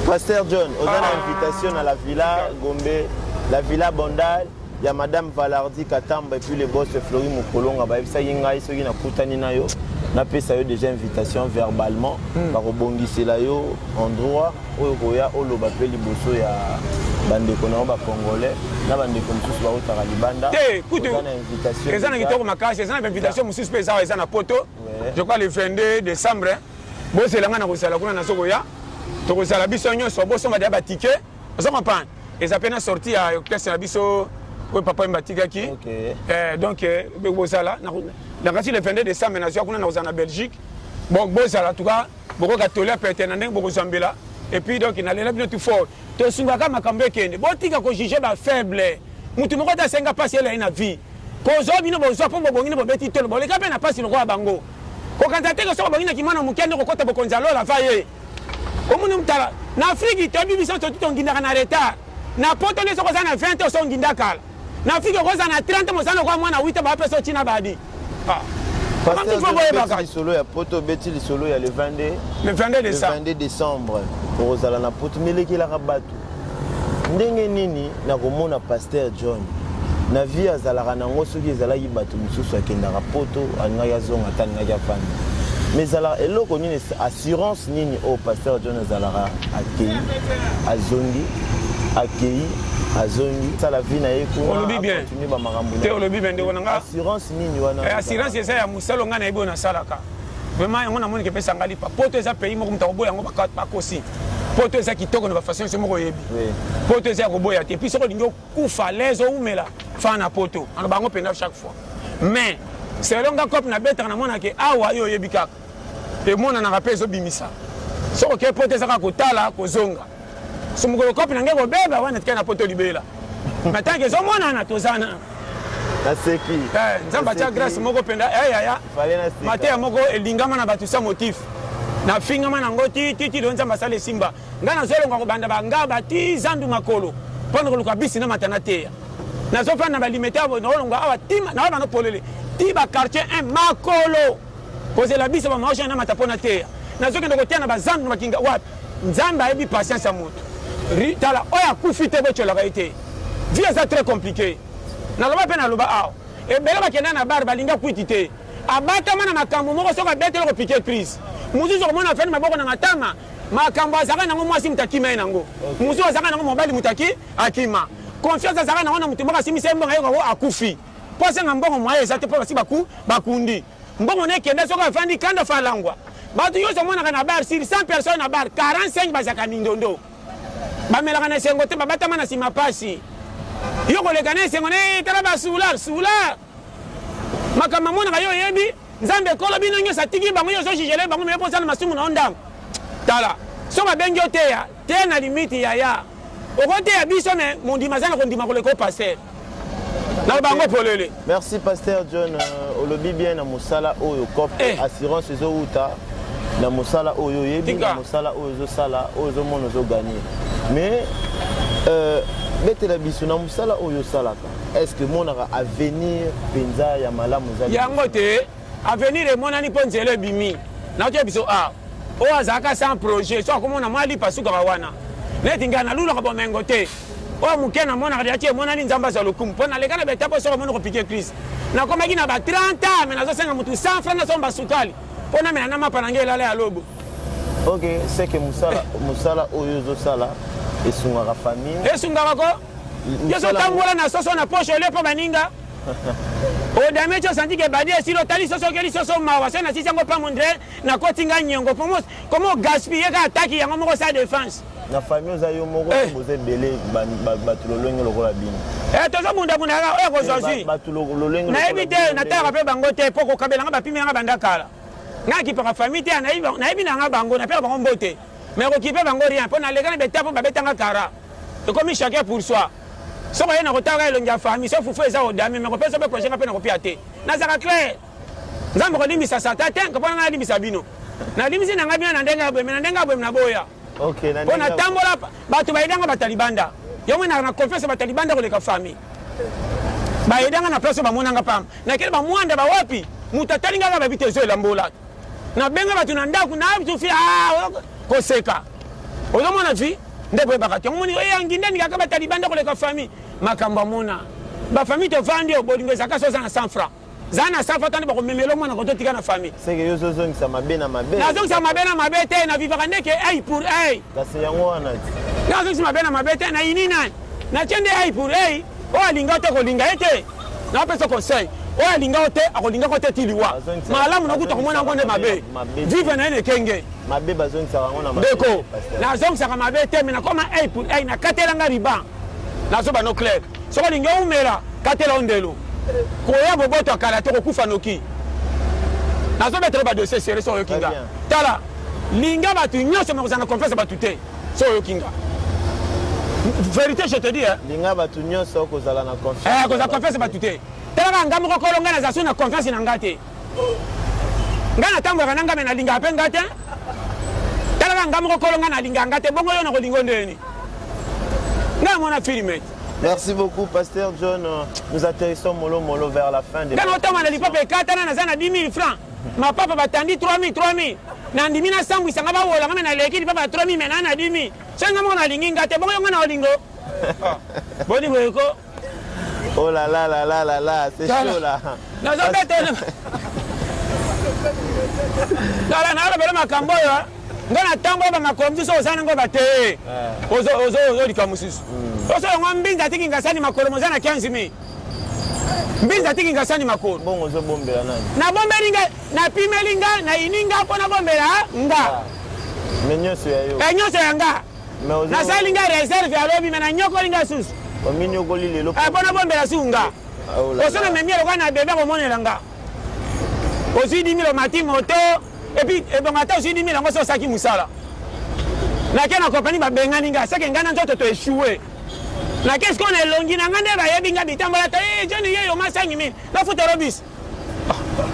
Pasteur John, oza na invitation na la villa Gombe, la villa Bandal ya madame Valardi Katamba et puis le boss Flori Mokolonga. Bayebisaki ngai soki nakutani na yo, napesa yo déjà invitation verbalement. Bakobongisela yo endroit oyo koya oloba mpe liboso ya bandeko na yo bacongolais na bandeko mosusu bautaka libanda. Te kutu. Oza na invitation. Eza na kitoko makasi. Eza na bainvitation mosusu mpe eza na poto. Je crois le 22 décembre, bozela ngai na kozala kuna, nazokoya. Tokozala biso nyonso, bosomba deya batike. Ozo comprendre? Eza mpe na sortie ya orchestre na biso oyo papa Wemba atikaki. Eh, donc eh, bozala nakati le 22 décembre nazwa kuna, nakozala na Belgique. Bon, bozala en tout cas, bokoka toli ya pete na ndenge bokozambela. Et puis donc nalela bino tout fort, tosungaka makambo ekende, botika kojuge bafaible. Motu moko te asenga mpasi elai na vie. Kozwa bino bozwa mpo bobongi nde bobeti tolo, boleka mpe na mpasi lokola bango. Kokanisa te ke soki obongi na kimwana moke nde kokota bokonzi ya lola va ye. Omoni mutala na Afrique, toyebi biso totu tongindaka na retard. Na poto nde soki oza na 20 ans onginda kala. Na Afrique okozala na 30 mozala lokola mwana 8 bapesa otina badi. Ah. Pasteur, lisolo ya poto, obeti lisolo ya le 22, le 22 décembre, le 22 décembre okozala na poto. Melekelaka bato ndenge nini na komona pasteur John na vie azalaka nango? Soki ezalaki bato mosusu akendaka poto, alingaki azonga ata alingaki afanda. Mais ezalaka eloko nini, assurance nini oyo pasteur John azalaka, akei azongi, akei azongi, sala vie na ye kuna? Olobi bien. Continue bamakambo. Te, olobi bien, ndeko na nga. Assurance nini wana? Eh, assurance eza ya mosala ngai nayebi oyo nasalaka. Vraiment, yango namoni kepesa ngai lipa. Poto eza pays moko moto akoboya yango bakosi. Poto eza kitoko na bafaçon nyonso moko oyebi. Poto eza ya koboya te. Puis soki olingi okufa lese, oumela fa na poto, aloba yango mpenza chaque fois. Mais selon nga, cope nabetaka, namonake awa yo oyebi kaka emonanaka mpe ezobimisa. Soki okei poto, eza kaka kotala kozonga. So mokolo cope na ngai kobeba wana, tikali na poto libela. Mais tant que ezomonana, tozana. Naseki. Eh, Nzambe atia grâce moko mpenza. Eh, yaya, mateya moko elingama na bato sans motif. Nafingama nango ti ti ti, nzambe asala esimba. Ngai nazolonga kobanda bangaba ti zandu makolo mpo na koluka bisi na mata na teya. Nazofanda na balimete awa, naolonga awa ti naoya bano polele ti baquartier 1 makolo, kozela biso bamaosha na mata mpo na teya. Nazokende koteya na bazandu na bakinga wapi. Nzambe ayebi patience ya moto. Tala oyo akufi te, botyolaka ye te. Vie eza très compliqué. Naloba mpe naloba awa, ebele bakenda na bar, balinga kwiti te, abatama na makambo moko, soki abeteli kopike crise. Mosusu okomona afandi maboko na matama, makambo azalaka nango, mwasi moto akima ye nango. Mosusu azalaka nango, mobali moto aki akima. Confiance azalaka nango na moto moko, asimbisa ye mbongo, ayokako akufi mpo asenga mbongo, mwaye eza te mpo basi baku bakundi mbongo na ekende. Soki afandi kanda, falangwa. Bato nyonso omonaka na bar, sur 100 personnes na bar, 45 bazalaka mindondo, bamelaka na esengo te, babatama na nsima pasi. Yo koleka na esengo na tala basular sular makambo amonaka yo oyebi. Nzambe ekolo bino nyonso atiki bango, yo ozojugele bango, me mpo na masumu na yo ndambo. Tala, so babengi yo teya te na limite, yaya, okoteya biso. Me mondima aza na kondima koleka o pasteur na bango polele. Merci, pasteur John. Olobi bien na mosala oyo cop eh. Assurance ezowuta na mosala oyo oyebi, na mosala oyo ozosala, oyo ozomona ozoganye. Mais betela biso na mosala oyo osalaka, est ce que omonaka avenir mpenza ya malamu eza? Yango te, avenir emonani mpo nzela ebimi. Nakotia biso a oyo azalaka sans projet, so akomona mwa lipa, sukaka wana. Neti ngai nalulaka bomengo te, oyo moke namonaka deya ti emonani. Nzambe azwa lokumu mpo naleka na beta mpo soki omoni kopike crise. Nakomaki na ba 30 ans, me nazosenga motu 100 franc, nasomba sukali mpo namela na mapa na ngai elala ya lobo. Ok, c'est que mosala, mosala oyo ozosala esungaka famille? Esungaka ko. Yo ozotambola na soso na poche, olie mpo baninga odame ti osanti ke badi esili, otali soso, okeli soso mawa. So nasisi yango pamo ndre nakoti nga niongo pomo komo gaspille kaka ataki yango moko sa défense. Na famille oza yo moko? Eh. Boza ebele, bato lolenge lokola bino? Eh, tozobundabunda kaka oyo akozwa zwi. Bato lolenge Nayebi te, natalaka mpe bango te mpo kokabelanga bapimelanga banda kala. Ngai akipaka famille te, nayebi nanga bango, napeka bango mbote, mais kokipe bango rien mpo naleka na beta mpo babetanga kara. Ekomi chacun pour soi. Soki oye na kotalaka elongi ya famille, so fufu eza odame, mais kopesa mpe projet nga mpe nakopia te. Nazalaka clair. Nzambe kolimbisa satan te, mpo na ngai nalimbisa bino. Nalimbisi na ngai bino na ndenge ya boye, mais na ndenge ya boye naboya mpo natambola. Bato bayedanga, bato ya libanda yango na confiance, bato ya libanda koleka famille. Bayedanga na place oyo bamonanga pamba, nakele bamwanda bawapi, moto atali ngaka babi te ezoyela mbola. Nabenga bato na ndako na tufi koseka. Ozomona vi nde boyebaka te. Omoni oyangi nde alingaka bato ya libanda koleka famille. Makambo amona bafamille, tovandi oyo bolingo ezalaka. So oza na 100 franc, za na 100 franc, tande bakomemela mwana kototika na famille. Seke yo ozozongisa mabe na mabe? Nazongisa mabe na mabe te, navivaka ndeke œil pour œil. Kasi yango wana ti. Nazongisa mabe na mabe te, nayini nani, natie nde œil pour œil. Oyo alinga te, kolinga ye te. Napesa conseil. Oyo alinga yo te akolinga ko te ti liwa. Malamu nakuta komona yango nde mabe. Vivre na ye na ekenge. Mabe bazongisaka yango na mabe. Ndeko, nazongisaka mabe te mais nakoma œil pour œil nakatela nga ruban. Nazoba no clair. Soki olingi oumela, katela yo ndelo. Koya boboto ya kala te kokufa noki. Nazobetela ba dossier sérieux soki oyoki nga. Tala, linga bato nyonso mais kozala na confiance ya bato te. Soki oyoki nga. Vérité je te dis hein. Linga bato nyonso kozala na confiance. Eh, kozala confiance ya bato te. Tala kaka nga moko kolo nga naza su na confiance na nga te. Nga natambolaka na nga me nalingaka mpe nga te. Tala kaka nga moko kolo nga nalingaka nga te bongo yo nakolinga ndeni. Nga namona filme. Merci beaucoup, Pasteur John. Nous atterrissons mollo mollo vers la fin de. Nga naotama na lipapa ekatana naza na 10 000 francs. Mapapa batandi 3 000 3 000. Nandimi nasambwisa nga bawola nga me naleki lipapa ya 3 000 me naa na 10 000. Soki nga moko nalingi nga te bongo yo nga na olingo. Boni boye ko. Oh là là là là là là, c'est chaud là. Nazobeta tala nalobela makambo oyo nga na ntango oyo bamakolo mosusu oza nango bate ozolika mosusu oso yango mbinza atiki ngasani makolo moza na 15 mille mbinza atiki ngasani makolo bongo ozobombela nani nabombeli nga napimeli nga nayini nga mpo nabombela nga me nyonso ya yo nyonso ya nga Nasali nga reserve ya lobi me nanyokoli nga susu. Ominyokoli lelo. Eh, mpo nabombela susu nga. Oh Oso na memi lokola na bebe akomonela nga. Ozwi 10 000 omati moto epuis ebongo ata ozwi 10 000 yango so osaki mosala. Nake na kompani babengani nga seke nga na nzoto to echoue. Nake sikoyo na elongi na nga nde bayebi nga bitambola ta eh, joni ye yo ma 5 000 nafuta robisi.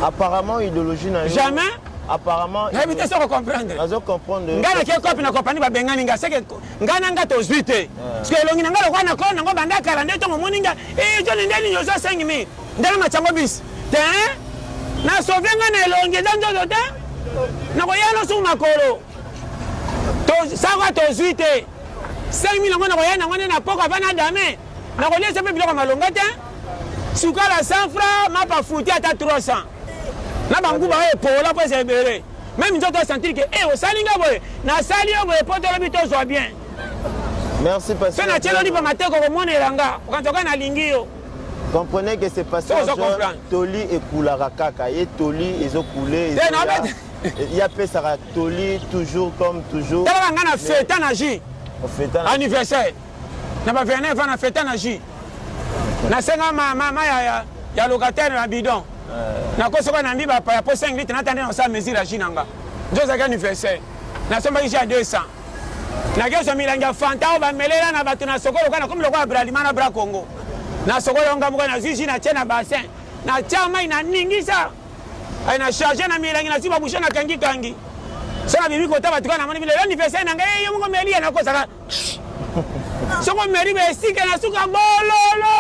Apparemment idéologie na yo. Jamais. Apparemment. Nayebi te soki comprendre. Nazo comprendre. Nga nake kopi na compagnie babengani nga seke nga na nga tozwi te. Parce que elongi na nga lokola na kolo nango banda kala nde ntongo omoni nga eh joni nde nini ozwa 5000 nde na matyango bis te na sauve nga na elongi eza nzoto te nakoya no suku makolo saka tozwi te 5000 yango nakoya nango nde na poko ava na dame Nakoliesa mpe biloko ya malonga te. Sukala 100 francs, mapa fruité ata 300. Na banguba oyo epola mpo eza ebele. Meme nzoto asentir ke eh osali nga boye, nasali yo boye mpo tolobi tozwa bien. Merci pasteur. Mpe natielo lipa mateko komonela nga, okanisa kaka nalingi yo. Comprenez que c'est pasteur John, toli ekulaka kaka ye toli ezokule ye apesaka toli toujours comme toujours. Talaka nga na feta na jus. Anniversaire. Na ba 29 ans na feta na jus. Nasenga ma ma ma ya ya, ya locataire na bidon. Eh. Nakosoka na mbi bapaya po 5 litres natande na kosala mesure ya jus na nga. Nzo ezalaki anniversaire. Nasombaki jus ya 200. Nakezwa milangi ya Fanta oyo bamelela na bato na sokolo kaka nakomi lokola Bralima na Bra Congo. Na sokolo nga moko nazwi jus natie na bassin. Natia mai naningisa. Ay na charge na milangi nazwi ba bouchon nakangi kangi. So nabimi kota bato kaka namoni lelo anniversaire na ngai yo moko melia nakosaka soko omeli ba esika na suka bololo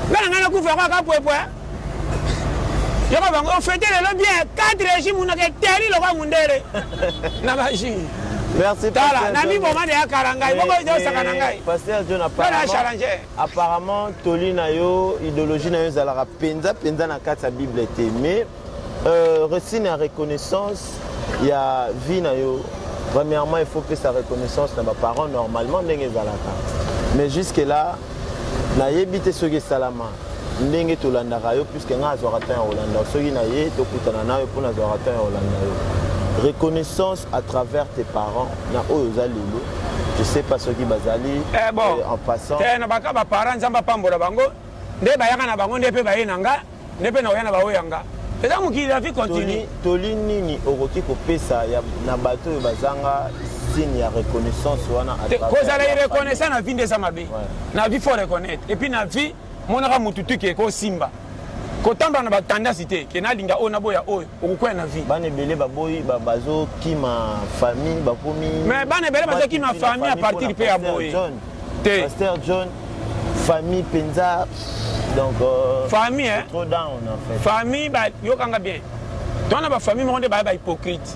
nga na ngai nakufa yango aka pwepwe yoka bango ofete lelo bien 4 régime munaka eteli lokola mundele na baji Merci tala na miboma de akala ngai bongo osaka na ngai Pasteur John apparemment challenger apparemment toli na yo idéologie na yo ezalaka penza penza na kati ya Bible te mais Euh, racine ya reconnaissance ya vie na yo premièrement il faut pesa reconnaissance na baparents normalement ndenge ezalaka mais jusque là nayebi te soki esalama ndenge tolandaka yo puisque ngai azwaka temps ya kolanda soki na ye tokutana na yo mpo nazwaka temps ya kolanda yo reconnaissance à travers tes parents na oyo oza lelo je sais pas soki bazali eh bon, eh, en passant te na baka baparents nzambe apambola bango nde bayaka na bango nde mpe baye na nga nde mpe nakoya na baoyo ya nga eza mokili la vie continue toli nini okoki kopesa na bato oyo bazanga signe ya reconnaissance wana kozala irreconnaissant na vie nde eza mabe na vie faut reconnaître et puis na vie monaka motu tuki ekosimba kotambola na batendance te ke nalinga oyo naboya oyo okokwea na vie bana ebele baboyi bazokima famille bakomi mais bana ebele bazokima famille à partir mpe ya boye te pasteur john famille penza donc euh, famille hein? trop down en fait famille ba yokanga bien tona ba famille moko nde ba ba hypocrite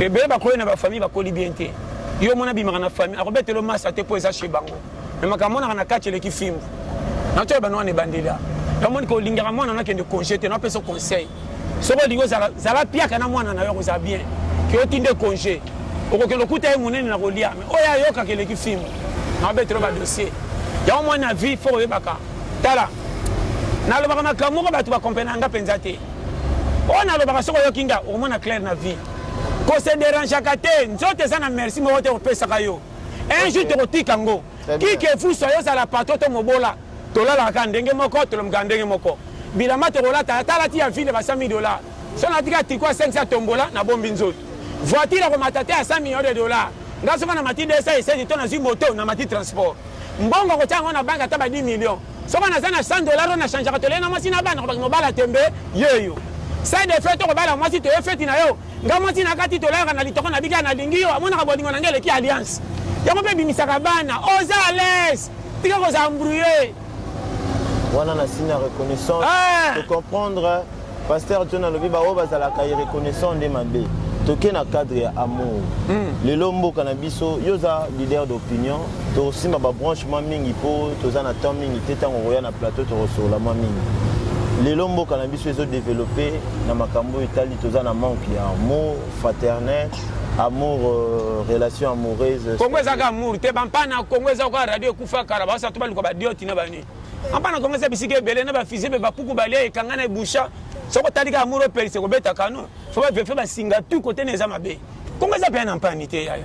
ebele bakoli na ba famille bakoli bien te yo mona bimaka na famille akobetelo masa te mpo eza chez bango me makambo monaka na kati eleki fimbu natyo bano wana ebandela yamoni kolingaka mwana nakende congé te napesa conseil soki olingi ozala zala piaka na mwana na yo akozala bien ke otinde congé okokende okuta ye monene na kolia me oyo ayokaka eleki fimbu nabetelo badossier yango mwana vie fo koyebaka tala Nalobaka makambo moko bato bakomprena nga mpenza te. Oyo nalobaka soki oyoki nga okomona clair na vie. Ko se derangeaka te, nzoto eza na merci moko te kopesaka yo. Un jour tokotika ngo. Qui que vous soyez, ozala patron to mobola, tolalaka kaka ndenge moko, tolomukaka ndenge moko. Bilamba tokolata, ata alati ya ville ba 100 000 dollars. Soki nalati kaka tricot ya 500 tombola, nabombi nzoto. Voiture akomata te ya 100 millions de dollars. Nga soki namati 207 to nazwi moto, namati transport. Mbongo okotia yango na banque ata ba 10 millions. Soki naza na 100 dollars oyo na changeaka tolie na mwasi na bana, nakobaki mobala tembe yeyo. Sai de fete okobala mwasi toye feti na yo. Nga mwasi na kati tolalaka na litoko na bika nalingi yo, amonaka bolingo na ngai eleki alliance. Yango mpe ebimisaka bana. Oza à l'aise. Tika kozala embrouillé. Wana na signe ya reconnaissance. Ah. To comprendre Pasteur John alobi ba oyo bazalaka irreconnaissant nde mabe. Toke na cadre ya amour. Lelo mboka na biso yo oza leader d'opinion, tokosimba ba branche mwa mingi po toza na temps mingi te ntango okoya na plateau tokosolola mwa mingi. Lelo mboka na biso ezo developper na makambo oyo etali toza na manque ya amour fraternel, amour euh, relation amoureuse. Congo ezaka amour te, bampana Congo eza kaka radio ekufa kala, baosa to baluka ba dioti na bani. Ampana Congo eza bisika ebele na ba fusée be bapuku balia ekanga na ebusha. Soko tali ka amour opelisa kobeta kano. Faut ba vefe ba singa tout côté na eza mabe. Congo eza pe na mpani te yaya.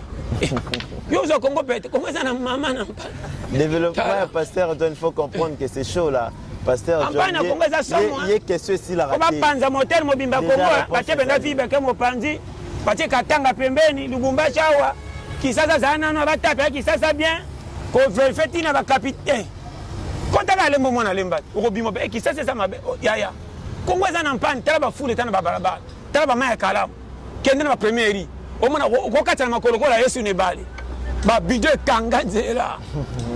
Yo oza Congo pe Congo eza na mama na mpani. Développement ya pasteur John, il faut comprendre que c'est chaud là. Pasteur John, na Congo eza somo. Ye question esilaka te. Bapanza moteur mobimba Congo, batie benga vie beke mopanzi, batie Katanga pembeni, Lubumbashi awa, Kisasa zala nano batape ya Kisasa bien, ko verifier tina ba capitaine. Kota ka lembo mwana lemba, okobima pe Kisasa eza mabe. Oh, yaya. Congo eza na mpani, tala ba fulu eta na ba balabala, tala ba mayi ya kalamu. Kende na ba première riz. Omona okokatisa na makolo lokola Yesu na ebale. Ba bidon ekanga nzela.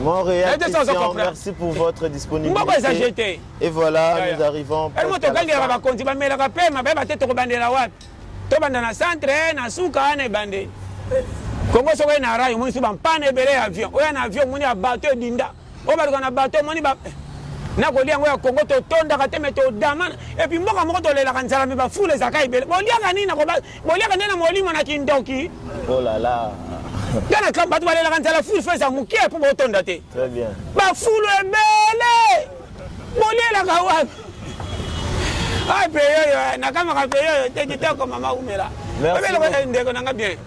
Montréal, Christian, merci pour votre disponibilité. Mboko eza jeté. Et voilà, nous arrivons. Elmo tokangelaka bakonzi bamelaka pema bayeba te tokobandela wapi. Tobanda na centre na suka na ebandeli. Kongo soki oye na rail omoni su bampana ebele ya avion. Oya na avion omoni ya bateau edinda. Oyo baluka na bateau omoni ba na kolia yango ya Congo totondaka te me todamana epuis mboka moko tolelaka nzala me bafulu ezalaka ebele boliaka nini boliaka nde na molimo na kindoki oh là là nga na bato balelaka nzala fulu fo eza moke mpo botonda te bafulu ebele bolielaka wapi ai peyoyo eh, nakamaka peyoyo te kitoko mama umela obeloko ndeko nanga bien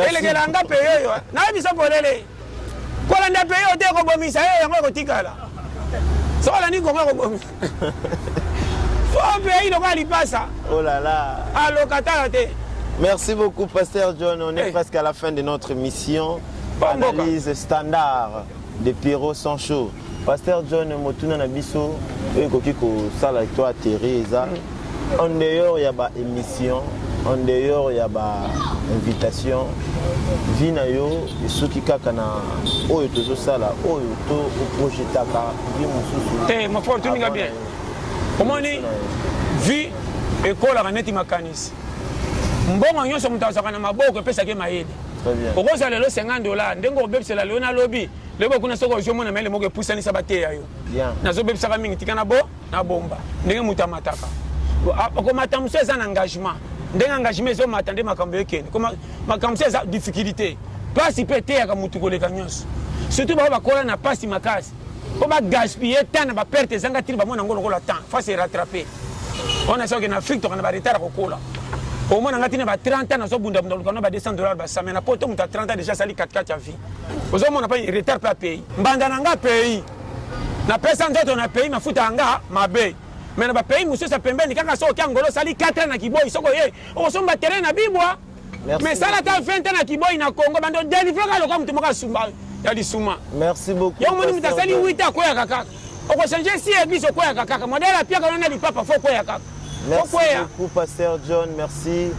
elekela nga peyoyo eh. nayebisa polele Kolanda pe yo te ekobomisa yo yango ekotikala. Soki olandi Congo ekobomisa. Faux pays lokola lipasa. Oh là là. Alokatala te. Merci beaucoup, Pasteur John. On est hey. presque à la fin de notre mission. Analyse standard de Pierrot Sancho. Pasteur John motuna na biso oyo ekoki kosala to atterri eza en dehors ya ba émission en dehors ya ba invitation vie na yo esuki kaka na oyo tozosala oyo to oprojetaka vie mosusu te mon frère otuninga bien omoni vie ekolaka neti makanisi mbongo nyonso moto azwaka na maboko epesaki ye mayele okozwa lelo 50 dollar ndenge okobebisela lelo na lobi Lebo kuna soki ozwi omona mayele moko epusanisa bateya yo. Nazobebisaka mingi tika na bo na bomba ndenge moto amataka. Komata mosusu eza na engagement. Ndenge engagement ezomata nde makambo ekende. Makambo mosusu eza difficulté. Pasi mpe eteyaka motu koleka nyonso. Surtout baoyo bakola na pasi makasi. Mpo ba gaspiller temps na ba perte ezanga ntina bamona yango lokola temps. Faut se rattraper. Wana soki na Afrique tokana ba retard ya kokola. Omona nga tina ba 30 ans nazobundabunda luka na ba 200 dollars ba 100 mais na poto moto ya 30 ans déjà asali 4 ya vie. Ozomona mpe retard mpe ya pays. Mbanda na nga pays. Napesa nzoto na pays mafuta ya nga mabe. Mais na ba pays mosusu ya pembeni kaka soki oke Angola osali 4 ans na kiboyi soki oye okosomba terrain na bibwa. Mais sala ata 20 ans na kiboyi na Congo bando delivre kaka lokola moto moko asumba ya lisuma. Merci beaucoup. Yo omoni moto asali 8 ans akweyaka kaka. Okochange si église okweyaka kaka. Modèle apiaka wana na lipapa fo okweyaka kaka. Merci beaucoup Pasteur John, merci.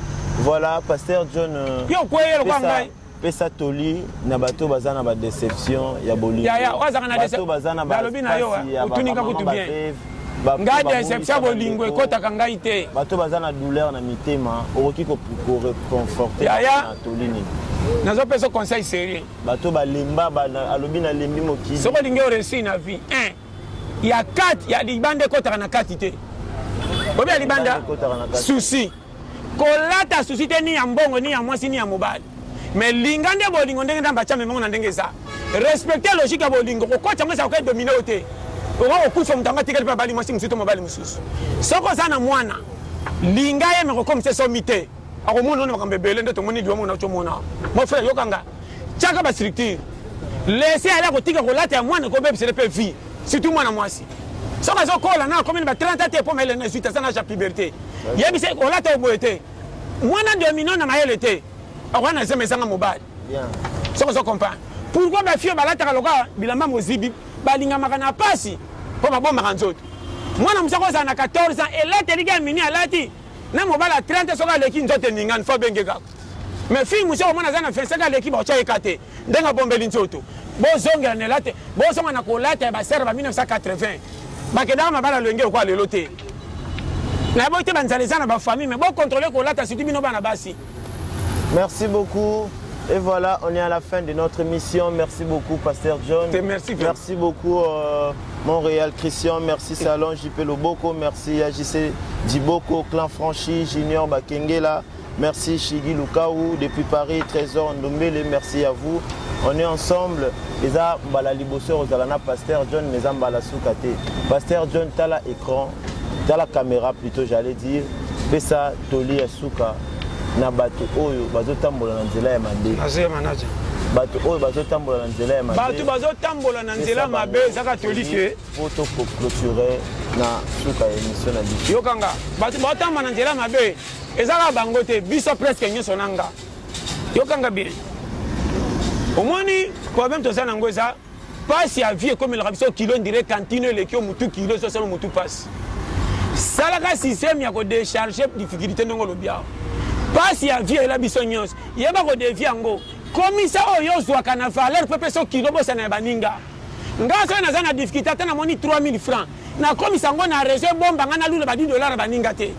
Voilà, Pasteur John. Euh, Yo okweye lokola ngai. Pesa toli na bato baza na ba deception ya bolingo. Yaya, oyo azalaka na Bato baza na ba nalobi na yo pasi ya ba otuni nga mama kutu ba bien. veuve, ba Nga ba deception ya bungisa bolingo bandeko. ekotaka ngai te. Bato baza na douleur na mitema, okoki ko ko reconforter Yaya. na toli nini? Nazopesa conseil sérieux. Bato balemba ba, na, alobi nalembi mokili. Soki olingi o réussir na vie, 1 ya kati ya libanda ekotaka na kati te. Obi ya libanda Libanda ekotaka na kati. souci. Kolata souci te ni ya mbongo ni ya mwasi ni ya mobali. Mais linga nde bolingo ndenge Nzambe atia memango na ndenge eza. Respecter logique ya bolingo, kokotisa yango ezalaka dominer yo te. Okoki kokufa moto yango atikali mpe abali mwasi mosusu to mobali mosusu. Soki oza na mwana, linga ye me kokomisa esomi te. Akomona ona makambo ebele nde tomoni liwa mona tomona. Mon frère, yoka nga. Tiaka ba structure. Laisser aller kotika kolata ya mwana ekobebisele mpe vie. Surtout mwana mwasi. Soki azokola na akomi na ba 30 ans te mpo mayele na 18 aza na age ya puberté. Yebisa olata oboye te. Mwana domino na mayele te. Akoya na zemi ezanga mobali. Soki ozo comprendre. Pourquoi ba filles balataka lokola bilamba mozibi balingamaka na pasi mpo babomaka nzoto. Mwana mosusu akozala na 14 ans elateli kaka mini alati na mobali ya 30 soki aleki nzoto eningani fo abenge kaka. Mais fille mosusu akomona aza na 25 aleki bakotya ye ka te ndenge abombeli nzoto. Bozongela na elate, bozonga na kolata ya basere ba 1980 bakendaka mabala loyenge lokola lelo te. Nayebi te banzala eza na bafamille mais bokontrole kolata surtout bino bana basi. Merci beaucoup. Et voilà, on est à la fin de notre émission. Merci beaucoup, Pasteur John. Merci, merci beaucoup, Montréal Christian. Merci, Salon JP Loboko. Merci, AJC Diboko, Clan Franchi, Junior Bakengela. Merci, Shigi Lukaou, depuis Paris, Trésor Ndombele. Merci à vous. On est ensemble. Eza mbala liboso ozala Pasteur John, mais mbala suka te. Pasteur John, tala écran, tala caméra plutôt, j'allais dire. Pesa toli ya suka na bato oyo bazotambola na nzela ya mabe. Bato oyo bazotambola na nzela ya mabe. Bato bazotambola na nzela mabe ezaka toli ke po to clôturer na suka ya émission na biso. Yokanga, bato bazotambola na nzela mabe ezaka bango te, biso presque nyonso na nga. Yokanga bien. Omoni problème toza nango eza pasi ya vie ekomelaka biso kilo ndire cantine eleki yo mutu kilo ezosala mutu pasi. Salaka système ya kodecharge difficulté ndenge olobi awa. Pasi ya vie eyela biso nyonso, yeba kodevie yango. Komisa oyo ozwaka na valeur mpe pesa kilo bosana ya baninga. Nga soki naza na difficulté ata namoni 3000 francs nakomisa yango na réseau ebomba nga nalula ba 10 dollars ya baninga te.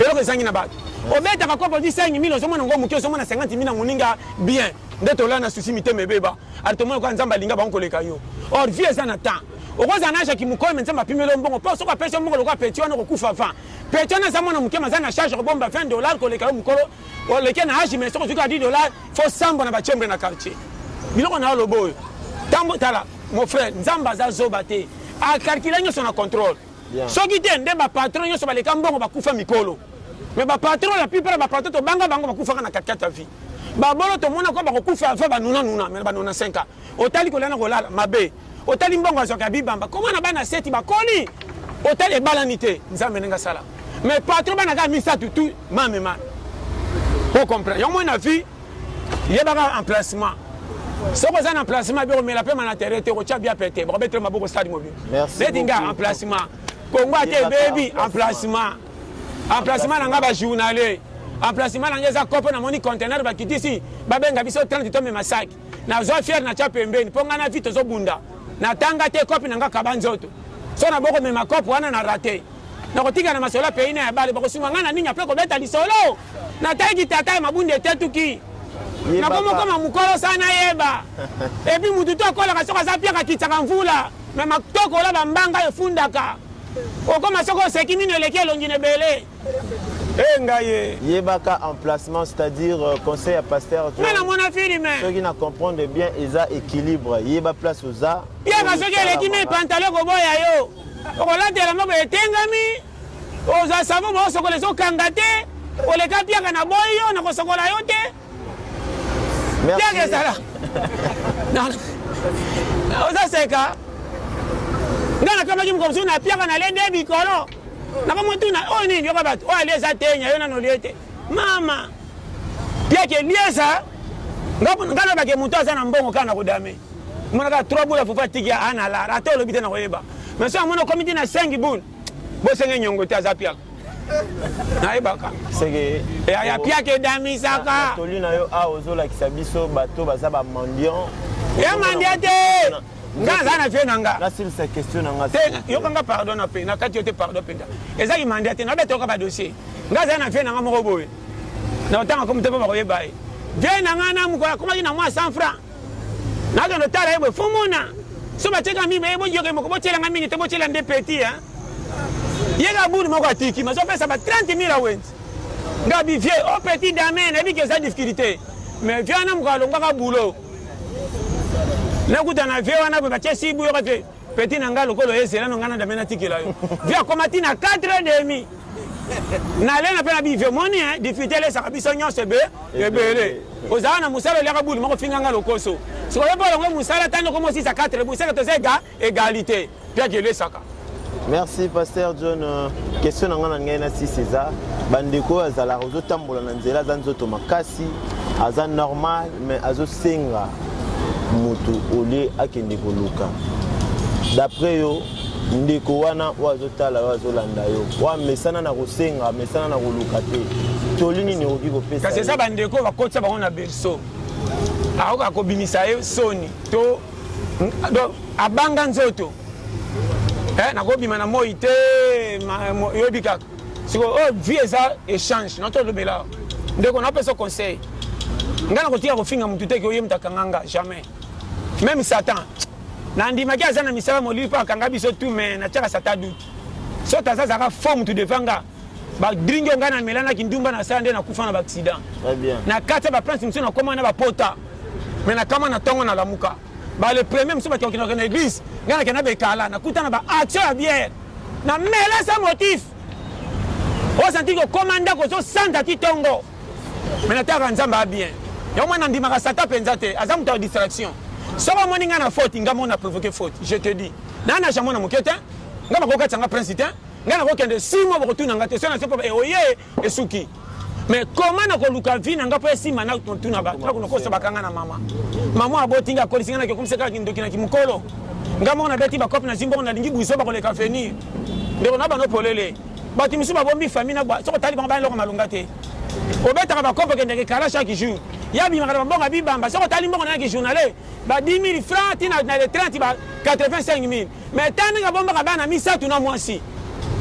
Eloko ezangi na bato. Obetaka kopo ozwi 5000 ozomona ngo moke ozomona 50000 na moninga bien nde tolala na souci mitema ebeba ali tomona lokola nzambe alinga bango koleka yo. Or vie eza na temps. Okozala na age ya kimokolo me nzambe apimeli yo mbongo mpo soki apesi yo mbongo lokola petit wana okokufa avant. Petit wana aza mwana moke aza na charge kobomba 20 dollars koleka yo mokolo oleki na age mais soki ozwi kaka 10 dollars fo sambwa na bachembre na quartier. Biloko na yo lobo oyo tambo tala mon frère nzambe aza zoba te akalkila nyonso na contrôle. Soki te nde ba patron nyonso baleka mbongo bakufa mikolo. Mais ba patron la plupart ba patron tobanga bango bakufaka na katikati ya vie. Babolo tomona ko bakokufa avant ba nuna nuna mais ba 95 ans. Otali kolia na kolala mabe. Otali mbongo azwaka ya bibamba. Koma na bana seti bakoli. Otali ebalani te nzambe ndenge asala. Mais patron bana kaka misato tu mame mame. Po comprendre. Yango moi na vie yebaka emplacement. Soki oza na emplacement bi komela pema na terrain te okotya bia pete bakobetela maboko stade mobimba. Neti nga emplacement. Kongo ate ebebi emplacement. Emplacement na nga ba journalier. Emplacement na nga eza kopo namoni conteneur bakitisi babenga biso 30 tomema sac. Nazwa fier na tya pembeni mpo nga na vie tozobunda. Natanga te kope na nga kaba nzoto. So na boko mema kopo wana na rate. Nakotika na masolo ya pays na ya bale bakosunga nga na nini apres kobeta lisolo. Natalaki tata ya mabunda etetuki. Nakomokoma mokolo sa nayeba. Epuis mutu to akolaka soki aza piaka akitsaka mvula. Me matokola bambanga efundaka. Okoma soki oseki mino eleki elongi na ebele. Eh ngai ye. Yebaka emplacement c'est-à-dire conseil ya pasteur John. Nga namona film. Soki na comprendre bien eza équilibre. Yeba place oza. Piaka soki eleki me pantalon ekoboya yo. Okolatela moko etengami. Ozwa savon bosokola ezokanga te. Oleka piaka na boyi yo nakosokola yo te. Piaka ezala. Oza seka. Nga nakamaki mokolo mosusu na piaka na lende bikolo. Nakomotuna oyo nini yoka bato oyo alie eza tenya yo nano olie te. Mama piaka elieza nga nalobake moto aza na mbongo kaka na kodame monaka 3 boule ya fufu atiki ana lara ata olobi te na koyeba mais soki amoni okomi ti na 5 boule bosenge nyongo te aza piaka nayebaka seke ya piaka edamisaka toli na yo awa ozolakisa biso bato baza ba mendiant ya mendiant te nga aza na vie na nga nasilisa question na nga te yoka nga pardon na pe na kati yo te pardon mpenza eza kimandia te nabeta yoka badossier nga aza na vie na nga moko boye na otanga komi te mpo bakoyeba ye vie na nga na mokolo akomaki na mwa 100 franc nakende otala ye boye fomona so batieka mingi baye boyoka moko botyela nga mingi te botyela nde petit hein ye ka bulu moko atiki mazopesa ba 30 000 awenzi nga bi vieux o petit dame nayebi ke eza difficulté mais vieux wana mokolo alongwaka boulot nakuta na vieux wana boye batie sibu yoka te. Petit na ngai lokola oye zela no ngai na dame natikela yo. Vieux akoma ti na 4 heures demi. Nalena mpe na bi vieux moni hein, difficulté elesaka biso nyonso ebe ebele. Ozala na mosala oliaka bulu moko finga nga lokoso. Sikoyo mpo olongo mosala tani okoma osisa 4 heures seke toza ega égalité. Mpe elesaka. Merci Pasteur John. Question na ngai na ngai na sisi eza bandeko oyo azalaka ozotambola na nzela aza nzoto makasi aza normal mais azosenga moto olie akende koluka d'après yo ndeko wana oyo azotala yo azolanda yo oyo amesana na kosenga amesana na koluka te toli nini okoki kopesa Kasi eza bandeko bakotisa bango na berceau, akoka kobimisa ye soni to donc abanga nzoto eh, nakobima na moi te, yoyebi kaka sikoyo oyo vie eza échange. Natolobela ndeko, napesa conseil: ngai nakotika kofinga motu te ke oye moto akanga nga, jamais. Même Satan nandimaki aza na misala molili mpo akanga biso tu, mais natiaka Satan doute. So taza azalaka faux motu devant nga, badringi oyo ngai namelanaki ndumba nasala nde nakufa na baaccident na kati ya baprince mosusu, nakóma na bapota, mais nakama na ntongo nalamuka bale premier mosusu bato bakendaka na église, ngai nakenda bekala, nakuta na baaction ya bière, namela sans motif. Osanti kokóma ndako ozosanta ti ntongo, mais nataka Nzambe a bien yango mwana. Nandimaka Satan mpenza te, aza moto ya distraction. Soki omoni ngai na faute, ngai moko na provoqué faute, je te dis. Naa na jamona moke te, ngai bakokatisa nga prince te, ngai nakokende 6 mois bakotuna nga te. So na so oye esuki, mais comment nakoluka vie na nga mpo esima natuna bato nakosa bakanga na mama mama aboti nga, akolisi nga, nakekomisa kaka kindoki na kimokolo. Nga moko nabeti bakope na zimbongo, nalingi buso bakoleka venir. Ndeko na bano polele, bato misusu babombi famille na soki otali bango bani eloko malonga te. Obetaka bakope, okendeke kala chaque jour, ya bimaka na bambongo ya bibamba. Soki otali mbongo nayaki journale ba 10 000 francs ti na le 30 ba 85 000, mais ta ndenge abombaka bana misato na mwasi,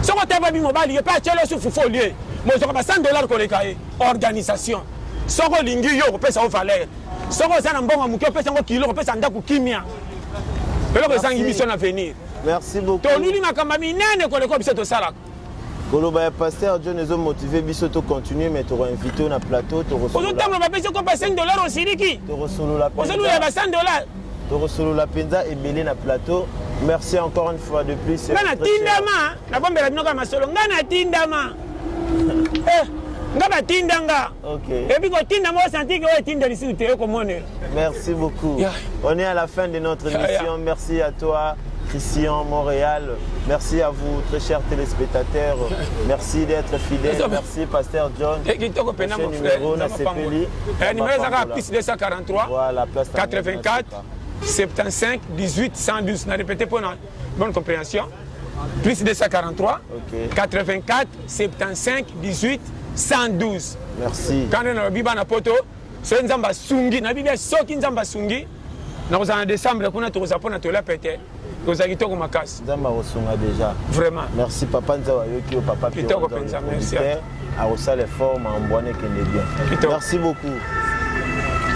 soki otali babi mobali ye mpe atieli osu fufu olie mozwaka ba 100 $ koleka ye. Organisation, soki olingi yo kopesa yo valeur, soki oza na mbongo moke, opesa yango kilo, kopesa ndako kimia, eloko ezangi biso na venir. Merci beaucoup. Toluli makambo ya minene koleka biso tosalaka. Koloba ya pasteur John ezomotive biso tocontinue, mais tokoinvite na plateau. Ozotambola, bapesi kopa 5 $ osiliki. Tokosolola. Ozolula ba 100 $. Tokosolola mpenza ebele na plateau. Merci encore une fois de plus. Nga natindama, nabombela bino kaka masolo. Nga natindama, nga batinda nga. Epi kotindama osantiki oyo etinda lisusu te, ekomonela. Merci beaucoup. On est à la fin de notre émission. Merci à toi, Christian Montréal. Merci à vous, très chers téléspectateurs. Merci d'être fidèles. Merci, Pasteur John. Kitoko pena, mon frère. Numéro na sepeli. Numéro ezaka plus 243 Voilà, place 84 75 18 112. Na répété pour une bonne compréhension. Plus 243 84 75 18 112. Merci. Quand on a biba na poto, soki Nzambe asungi na bibia, soki Nzambe asungi, nakozala na décembre kuna, tokozala mpona tolia pete, kozala kitoko makasi. Nzambe akosunga déjà. Vraiment. Merci papa. Nzambe ayoki yo, papa. Kitoko mpenza, merci. Akosala effort, makambo wana ekende bien. Merci beaucoup.